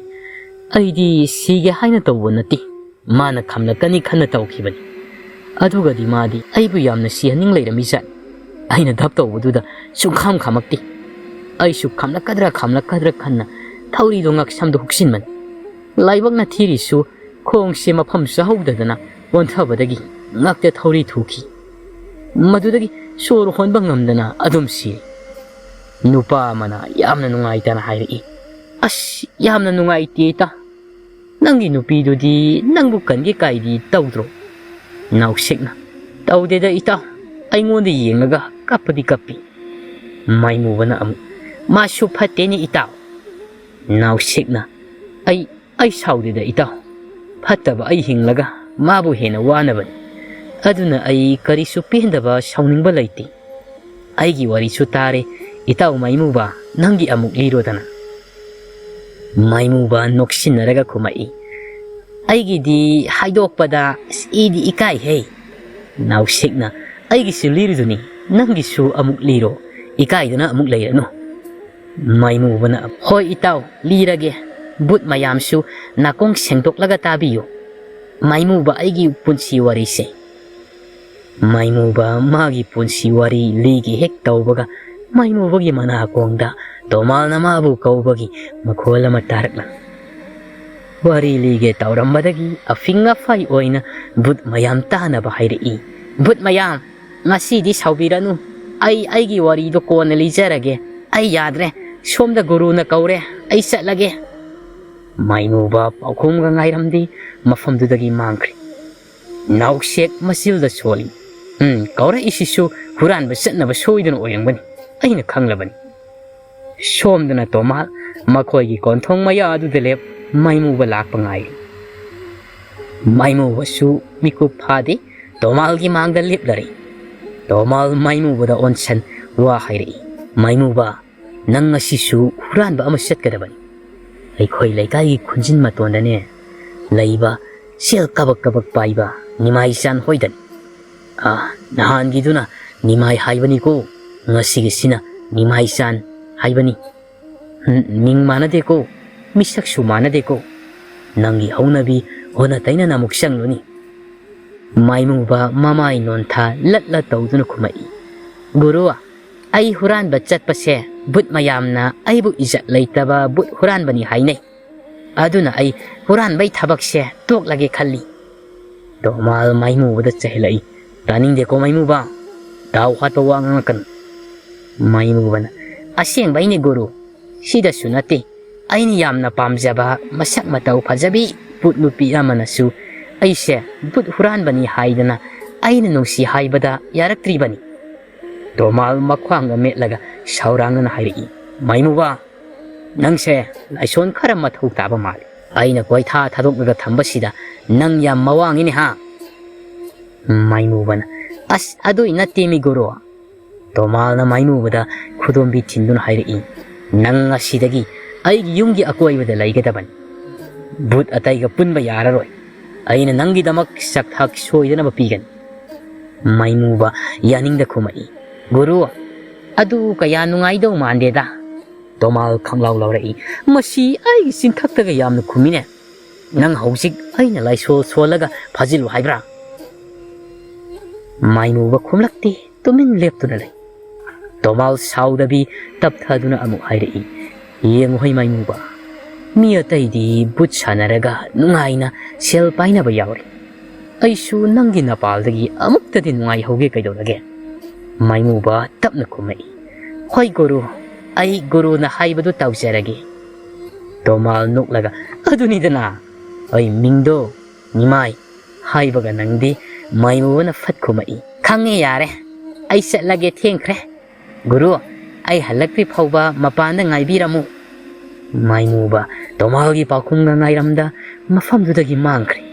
"ꯑꯩꯗꯤ ꯁꯤꯒꯦ ꯍꯥꯏꯅ ꯇꯧꯕ ꯅꯠꯇꯦ, ꯃꯥꯅ ꯈꯝꯂꯛꯀꯅꯤ ꯈꯟꯅ ꯇꯧꯈꯤꯕꯅꯤ꯫ ꯑꯗꯨꯒꯗꯤ ꯃꯥꯗꯤ ꯑꯩꯕꯨ ꯌꯥꯝꯅ ꯁꯤꯍꯟꯅꯤꯡ ꯂꯩꯔꯝꯃꯤꯖꯥꯠ꯫ ꯑꯩꯅ ꯙꯞ ꯇꯧꯕꯗꯨꯗ ꯁꯨꯡꯈꯝ ꯈꯝꯃꯛꯇꯦ꯫ ꯑꯩꯁꯨ ꯈꯝꯂꯛꯀꯗ꯭ꯔꯥ ꯈꯝꯂꯛꯀꯗ꯭ꯔꯥ ꯈꯟꯅ ꯊꯧꯔꯤꯗꯣ ꯉꯛꯁꯝꯗ ꯍꯨꯛꯆꯤꯟꯕꯅꯤ꯫ ꯂꯥꯏꯕꯛꯅ ꯊꯤꯔꯤꯁꯨ ꯈꯣꯡꯁꯦ ꯃꯐꯝ ꯆꯥꯍꯧꯗꯗꯅ ꯑꯣꯟꯊꯕꯗꯒꯤ ꯉꯛꯇ ꯊꯧꯔꯤ ꯊꯨꯈꯤ꯫ ꯃꯗꯨꯗꯒꯤ ꯁꯣꯔ ꯍꯣꯟꯕ ꯉꯝꯗꯅ ꯑꯗꯨꯝ ꯁꯤꯔꯦ"꯫ ꯅꯨꯄꯥ ꯑꯃꯅ ꯌꯥꯝꯅ ꯅꯨꯡꯉꯥꯏꯇꯅ ꯍꯥꯏꯔꯛꯏ꯫ "ꯑꯁ, ꯌꯥꯝꯅ ꯅꯨꯡꯉꯥꯏꯇꯦ ꯏꯇꯥꯎ꯫ ꯅꯪꯒꯤ ꯅꯨꯄꯤꯗꯨꯗꯤ ꯅꯪꯕꯨ ꯀꯟꯒꯦ ꯀꯥꯏꯗꯤ ꯇꯧꯗ꯭ꯔꯣ?" ꯅꯥꯎꯁꯦꯛꯅ, "ꯇꯧꯗꯦꯗ ꯏꯇꯥꯎ, ꯑꯩꯉꯣꯟꯗ ꯌꯦꯡꯂꯒ ꯀꯞꯄꯗꯤ ꯀꯞꯄꯤ"꯫ ꯃꯥꯏꯃꯨꯕꯅ ꯑꯃꯨꯛ, "ꯃꯥꯁꯨ ꯐꯠꯇꯦꯅꯦ ꯏꯇꯥꯎ"꯫ ꯅꯥꯎꯁꯦꯛꯅ, "ꯑꯩ, ꯑꯩ ꯁꯥꯎꯗꯦꯗ ꯏꯇꯥꯎ, ꯐꯠꯇꯕ ꯑꯩ ꯍꯤꯡꯂꯒ ꯃꯥꯕꯨ ꯍꯦꯟꯅ ꯋꯥꯅꯕꯅꯤ꯫ ꯑꯗꯨꯅ ꯑꯩ ꯀꯔꯤꯁꯨ ꯄꯦꯟꯗꯕ ꯁꯥꯎꯅꯤꯡꯕ ꯂꯩꯇꯦ꯫ ꯑꯩꯒꯤ ꯋꯥꯔꯤꯁꯨ ꯇꯥꯔꯦ, ꯏꯇꯥꯎ ꯃꯥꯏꯃꯨꯕ, ꯅꯪꯒꯤ ꯑꯃꯨꯛ ꯂꯤꯔꯣꯗꯅ"꯫ ꯃꯥꯏꯃꯨꯕ ꯅꯣꯛꯁꯤꯟꯅꯔꯒ ꯈꯨꯝꯃꯛꯏ, "ꯑꯩꯒꯤꯗꯤ ꯍꯥꯏꯗꯣꯛꯄꯗ ꯏꯗꯤ ꯏꯀꯥꯏꯍꯦ"꯫ ꯅꯥꯎꯁꯦꯛꯅ, "ꯑꯩꯒꯤꯁꯨ ꯂꯤꯔꯤꯗꯨꯅꯤ, ꯅꯪꯒꯤꯁꯨ ꯑꯃꯨꯛ ꯂꯤꯔꯣ, ꯏꯀꯥꯏꯗꯅ ꯑꯃꯨꯛ ꯂꯩꯔꯅꯨ"꯫ ꯃꯥꯏꯃꯨꯕꯅ, "ꯍꯣꯏ ꯏꯇꯥꯎ, ꯂꯤꯔꯒꯦ꯫ ꯕꯨꯠ ꯃꯌꯥꯝꯁꯨ ꯅꯥꯀꯣꯡ ꯁꯦꯡꯗꯣꯛꯂꯒ ꯇꯥꯕꯤꯌꯨ꯫ ꯃꯥꯏꯃꯨꯕ ꯑꯩꯒꯤ ꯄꯨꯟꯁꯤ ꯋꯥꯔꯤꯁꯦ"꯫ ꯃꯥꯏꯃꯨꯕ ꯃꯥꯒꯤ ꯄꯨꯟꯁꯤ ꯋꯥꯔꯤ ꯂꯤꯒꯦ ꯍꯦꯛ ꯇꯧꯕꯒ, ꯃꯥꯏꯃꯨꯕꯒꯤ ꯃꯅꯥꯀꯣꯡꯗ ꯇꯣꯃꯥꯜꯅ ꯃꯥꯕꯨ ꯀꯧꯕꯒꯤ ꯃꯈꯣꯜ ꯑꯃ ꯇꯥꯔꯛꯂꯝꯃꯤ꯫ ꯋꯥꯔꯤ ꯂꯤꯒꯦ ꯇꯧꯔꯝꯕꯗꯒꯤ ꯑꯐꯤꯡ ꯑꯐꯥꯏ ꯑꯣꯏꯅ ꯕꯨꯠ ꯃꯌꯥꯝ ꯇꯥꯅꯕ ꯍꯥꯏꯔꯛꯏ꯫ "ꯕꯨꯠ ꯃꯌꯥꯝ, "ꯉꯁꯤꯗꯤ ꯁꯥꯎꯕꯤꯔꯅꯨ, ꯑꯩ ꯑꯩꯒꯤ ꯋꯥꯔꯤꯗꯣ ꯀꯣꯟꯅ ꯂꯤꯖꯔꯒꯦ꯫ ꯑꯩ ꯌꯥꯗ꯭ꯔꯦ, ꯁꯣꯝꯗ ꯒꯨꯔꯨꯅ ꯀꯧꯔꯦ, ꯑꯩ ꯆꯠꯂꯒꯦ"꯫ ꯃꯥꯏꯃꯨꯕ ꯄꯥꯎꯈꯨꯝꯒ ꯉꯥꯏꯔꯝꯗꯦ, ꯃꯐꯝꯗꯨꯗꯒꯤ ꯃꯥꯡꯈ꯭ꯔꯦ꯫ ꯅꯥꯎꯁꯦꯛ ꯃꯆꯤꯜꯗ ꯁꯣꯜꯂꯤ꯫ ꯎꯝ, ꯀꯧꯔꯛꯏꯁꯤꯁꯨ ꯍꯨꯔꯥꯟꯕ ꯆꯠꯅꯕ ꯁꯣꯏꯗꯅ ꯑꯣꯏꯔꯝꯒꯅꯤ꯫ ꯑꯩꯅ ꯈꯪꯂꯕꯅꯤ꯫ ꯁꯣꯝꯗꯅ ꯇꯣꯃꯥꯜ ꯃꯈꯣꯏꯒꯤ ꯀꯣꯟꯊꯣꯡ ꯃꯌꯥ ꯑꯗꯨꯗ ꯂꯦꯞ, ꯃꯥꯏꯃꯨꯕ ꯂꯥꯛꯄ ꯉꯥꯏꯔꯤ꯫ ꯃꯥꯏꯃꯨꯕꯁꯨ ꯃꯤꯀꯨꯞ ꯐꯥꯗꯦ, ꯇꯣꯃꯥꯜꯒꯤ ꯃꯥꯡꯗ ꯂꯦꯞꯂꯔꯦ꯫ ꯇꯣꯃꯥꯜ ꯃꯥꯏꯃꯨꯕꯗ ꯑꯣꯟꯁꯟ ꯋꯥ ꯍꯥꯏꯔꯛꯏ꯫ "ꯃꯥꯏꯃꯨꯕ, ꯅꯪ ꯉꯁꯤꯁꯨ ꯍꯨꯔꯥꯟꯕ ꯑꯃ ꯆꯠꯀꯗꯕꯅꯤ꯫ ꯑꯩꯈꯣꯏ ꯂꯩꯀꯥꯏꯒꯤ ꯈꯨꯟꯖꯤꯟ ꯃꯇꯣꯟꯗꯅꯦ ꯂꯩꯕ ꯁꯦꯜ ꯀꯕꯛ ꯀꯕꯛ ꯄꯥꯏꯕ ꯅꯤꯃꯥꯏ ꯆꯥꯟ ꯍꯣꯏꯗꯅꯤ꯫ ꯑꯥ, ꯅꯍꯥꯟꯒꯤꯗꯨꯅ ꯅꯤꯃꯥꯏ ꯍꯥꯏꯕꯅꯤꯀꯣ, ꯉꯁꯤꯒꯤꯁꯤꯅ ꯅꯤꯃꯥꯏ ꯆꯥꯟ ꯍꯥꯏꯕꯅꯤ꯫ ꯎꯝ, ꯃꯤꯡ ꯃꯥꯟꯅꯗꯦꯀꯣ, ꯃꯤꯁꯛꯁꯨ ꯃꯥꯟꯅꯗꯦꯀꯣ꯫ ꯅꯪꯒꯤ ꯍꯧꯅꯕꯤ ꯑꯣꯟꯅ ꯇꯩꯅꯅ ꯑꯃꯨꯛ ꯆꯪꯂꯨꯅꯤ"꯫ ꯃꯥꯏꯃꯨꯕ ꯃꯃꯥꯏ ꯅꯣꯟꯊ ꯂꯠꯂ ꯇꯧꯗꯨꯅ ꯈꯨꯝꯃꯛꯏ꯫ "ꯒꯨꯔꯨ, ꯑꯩ ꯍꯨꯔꯥꯟꯕ ꯆꯠꯄꯁꯦ ꯚꯨꯠ ꯃꯌꯥꯝꯅ ꯑꯩꯕꯨ ꯏꯖꯠ ꯂꯩꯇꯕ ꯚꯨꯠ ꯍꯨꯔꯥꯟꯕꯅꯤ ꯍꯥꯏꯅꯩ꯫ ꯑꯗꯨꯅ ꯑꯩ ꯍꯨꯔꯥꯟꯕꯩ ꯊꯕꯛꯁꯦ ꯇꯣꯛꯂꯒꯦ ꯈꯜꯂꯤ"꯫ ꯇꯣꯃꯥꯜ ꯃꯥꯏꯃꯨꯕꯗ ꯆꯩꯍꯜꯂꯛꯏ꯫ "ꯇꯥꯅꯤꯡꯗꯦꯀꯣ ꯃꯥꯏꯃꯨꯕ, ꯗꯥꯎ ꯍꯥꯠꯄ ꯋꯥ ꯉꯥꯡꯂꯛꯀꯅꯨ"꯫ ꯃꯥꯏꯃꯨꯕꯅ, "ꯑꯁꯦꯡꯕꯩꯅꯦ ꯒꯨꯔꯨ, ꯁꯤꯗꯁꯨ ꯅꯠꯇꯦ, ꯑꯩꯅ ꯌꯥꯝꯅ ꯄꯥꯝꯖꯕ ꯃꯁꯛ ꯃꯇꯧ ꯐꯖꯕꯤ ꯚꯨꯠ ꯅꯨꯄꯤ ꯑꯃꯅꯁꯨ ꯑꯩꯁꯦ ꯚꯨꯠ ꯍꯨꯔꯥꯟꯕꯅꯤ ꯍꯥꯏꯗꯅ ꯑꯩꯅ ꯅꯨꯡꯁꯤ ꯍꯥꯏꯕꯗ ꯌꯥꯔꯛꯇ꯭ꯔꯤꯕꯅꯤ"꯫ ꯇꯣꯃꯥꯜ ꯃꯈ꯭ꯋꯥꯡꯒ ꯃꯦꯠꯂꯒ ꯁꯥꯎꯔꯥꯡꯅꯅ ꯍꯥꯏꯔꯛꯏ꯫ "ꯃꯥꯏꯃꯨꯕ, ꯅꯪꯁꯦ ꯂꯥꯏꯁꯣꯟ ꯈꯔ ꯃꯊꯧ ꯇꯥꯕ ꯃꯥꯜꯂꯤ꯫ ꯑꯩꯅ ꯀꯣꯏꯊꯥ ꯊꯥꯗꯣꯛꯂꯒ ꯊꯝꯕꯁꯤꯗ ꯅꯪ ꯌꯥꯝ ꯃꯋꯥꯡꯉꯤꯅꯦ ꯍꯥ?" ꯃꯥꯏꯃꯨꯕꯅ, "ꯑꯁ, ꯑꯗꯨꯏ ꯅꯠꯇꯦ ꯃꯤ ꯒꯨꯔꯨ"꯫ ꯇꯣꯃꯥꯜꯅ ꯃꯥꯏꯃꯨꯕꯗ ꯈꯨꯗꯣꯝꯕꯤ ꯊꯤꯟꯗꯨꯅ ꯍꯥꯏꯔꯛꯏ꯫ "ꯅꯪ ꯉꯁꯤꯗꯒꯤ ꯑꯩꯒꯤ ꯌꯨꯝꯒꯤ ꯑꯀꯣꯏꯕꯗ ꯂꯩꯒꯗꯕꯅꯤ꯫ ꯚꯨꯠ ꯑꯇꯩꯒ ꯄꯨꯟꯕ ꯌꯥꯔꯔꯣꯏ꯫ ꯑꯩꯅ ꯅꯪꯒꯤꯗꯃꯛ ꯆꯥꯛꯊꯥꯛ ꯁꯣꯏꯗꯅꯕ ꯄꯤꯒꯅꯤ"꯫ ꯃꯥꯏꯃꯨꯕ ꯌꯥꯅꯤꯡꯗ ꯈꯨꯝꯃꯛꯏ꯫ "ꯒꯨꯔꯨ, ꯑꯗꯨ ꯀꯌꯥ ꯅꯨꯡꯉꯥꯏꯗꯧ ꯃꯥꯟꯗꯦꯗ"꯫ ꯇꯣꯃꯥꯜ ꯈꯪꯂꯥꯎ ꯂꯥꯎꯔꯛꯏ꯫ "ꯃꯁꯤ ꯑꯩꯒꯤ ꯆꯤꯟꯊꯛꯇꯒ ꯌꯥꯝꯅ ꯈꯨꯝꯃꯤꯅꯦ꯫ ꯅꯪ ꯍꯧꯖꯤꯛ ꯑꯩꯅ ꯂꯥꯏꯁꯣꯜ ꯁꯣꯜꯂꯒ ꯐꯥꯖꯤꯜꯂꯨ ꯍꯥꯏꯕ꯭ꯔꯥ?" ꯃꯥꯏꯃꯨꯕ ꯈꯨꯝꯂꯛꯇꯦ, ꯇꯨꯃꯤꯟ ꯂꯦꯞꯇꯨꯅ ꯂꯩ꯫ ꯇꯣꯃꯥꯜ ꯁꯥꯎꯗꯕꯤ ꯇꯞꯊꯗꯨꯅ ꯑꯃꯨꯛ ꯍꯥꯏꯔꯛꯏ, "ꯌꯦꯡꯉꯨ ꯍꯩ ꯃꯥꯏꯃꯨꯕ, ꯃꯤ ꯑꯇꯩꯗꯤ ꯚꯨꯠ ꯁꯥꯟꯅꯔꯒ ꯅꯨꯡꯉꯥꯏꯅ ꯁꯦꯜ ꯄꯥꯏꯅꯕ ꯌꯥꯎꯔꯤ꯫ ꯑꯩꯁꯨ ꯅꯪꯒꯤ ꯅꯄꯥꯜꯗꯒꯤ ꯑꯃꯨꯛꯇꯗꯤ ꯅꯨꯡꯉꯥꯏꯍꯧꯒꯦ ꯀꯩꯗꯧꯔꯒꯦ? ꯃꯥꯏꯃꯨꯕ ꯇꯞꯅ ꯈꯨꯝꯃꯛꯏ꯫ ꯍꯣꯏ ꯒꯨꯔꯨ, ꯑꯩ ꯒꯨꯔꯨꯅ ꯍꯥꯏꯕꯗꯨ ꯇꯧꯖꯔꯒꯦ꯫ ꯇꯣꯃꯥꯜ ꯅꯣꯛꯂꯒ, ꯑꯗꯨꯅꯤꯗꯅ, ꯑꯩ ꯃꯤꯡꯗꯣ ꯅꯤꯃꯥꯏ ꯍꯥꯏꯕꯒ ꯅꯪꯗꯤ ꯃꯥꯏꯃꯨꯕꯅ ꯐꯠ ꯈꯨꯝꯃꯛꯏ꯫ ꯈꯪꯉꯦ ꯌꯥꯔꯦ, ꯑꯩ ꯆꯠꯂꯒꯦ, ꯊꯦꯡꯈ꯭ꯔꯦ꯫ ꯒꯨꯔꯨ, ꯑꯩ ꯍꯜꯂꯛꯇ꯭ꯔꯤ ꯐꯥꯎꯕ ꯃꯄꯥꯟꯗ ꯉꯥꯏꯕꯤꯔꯝꯃꯨ꯫ ꯃꯥꯏꯃꯨꯕ ꯇꯣꯃꯥꯜꯒꯤ ꯄꯥꯎꯈꯨꯝꯒ ꯉꯥꯏꯔꯝꯗ ꯃꯐꯝꯗꯨꯗꯒꯤ ꯃꯥꯡꯈ꯭ꯔꯦ꯫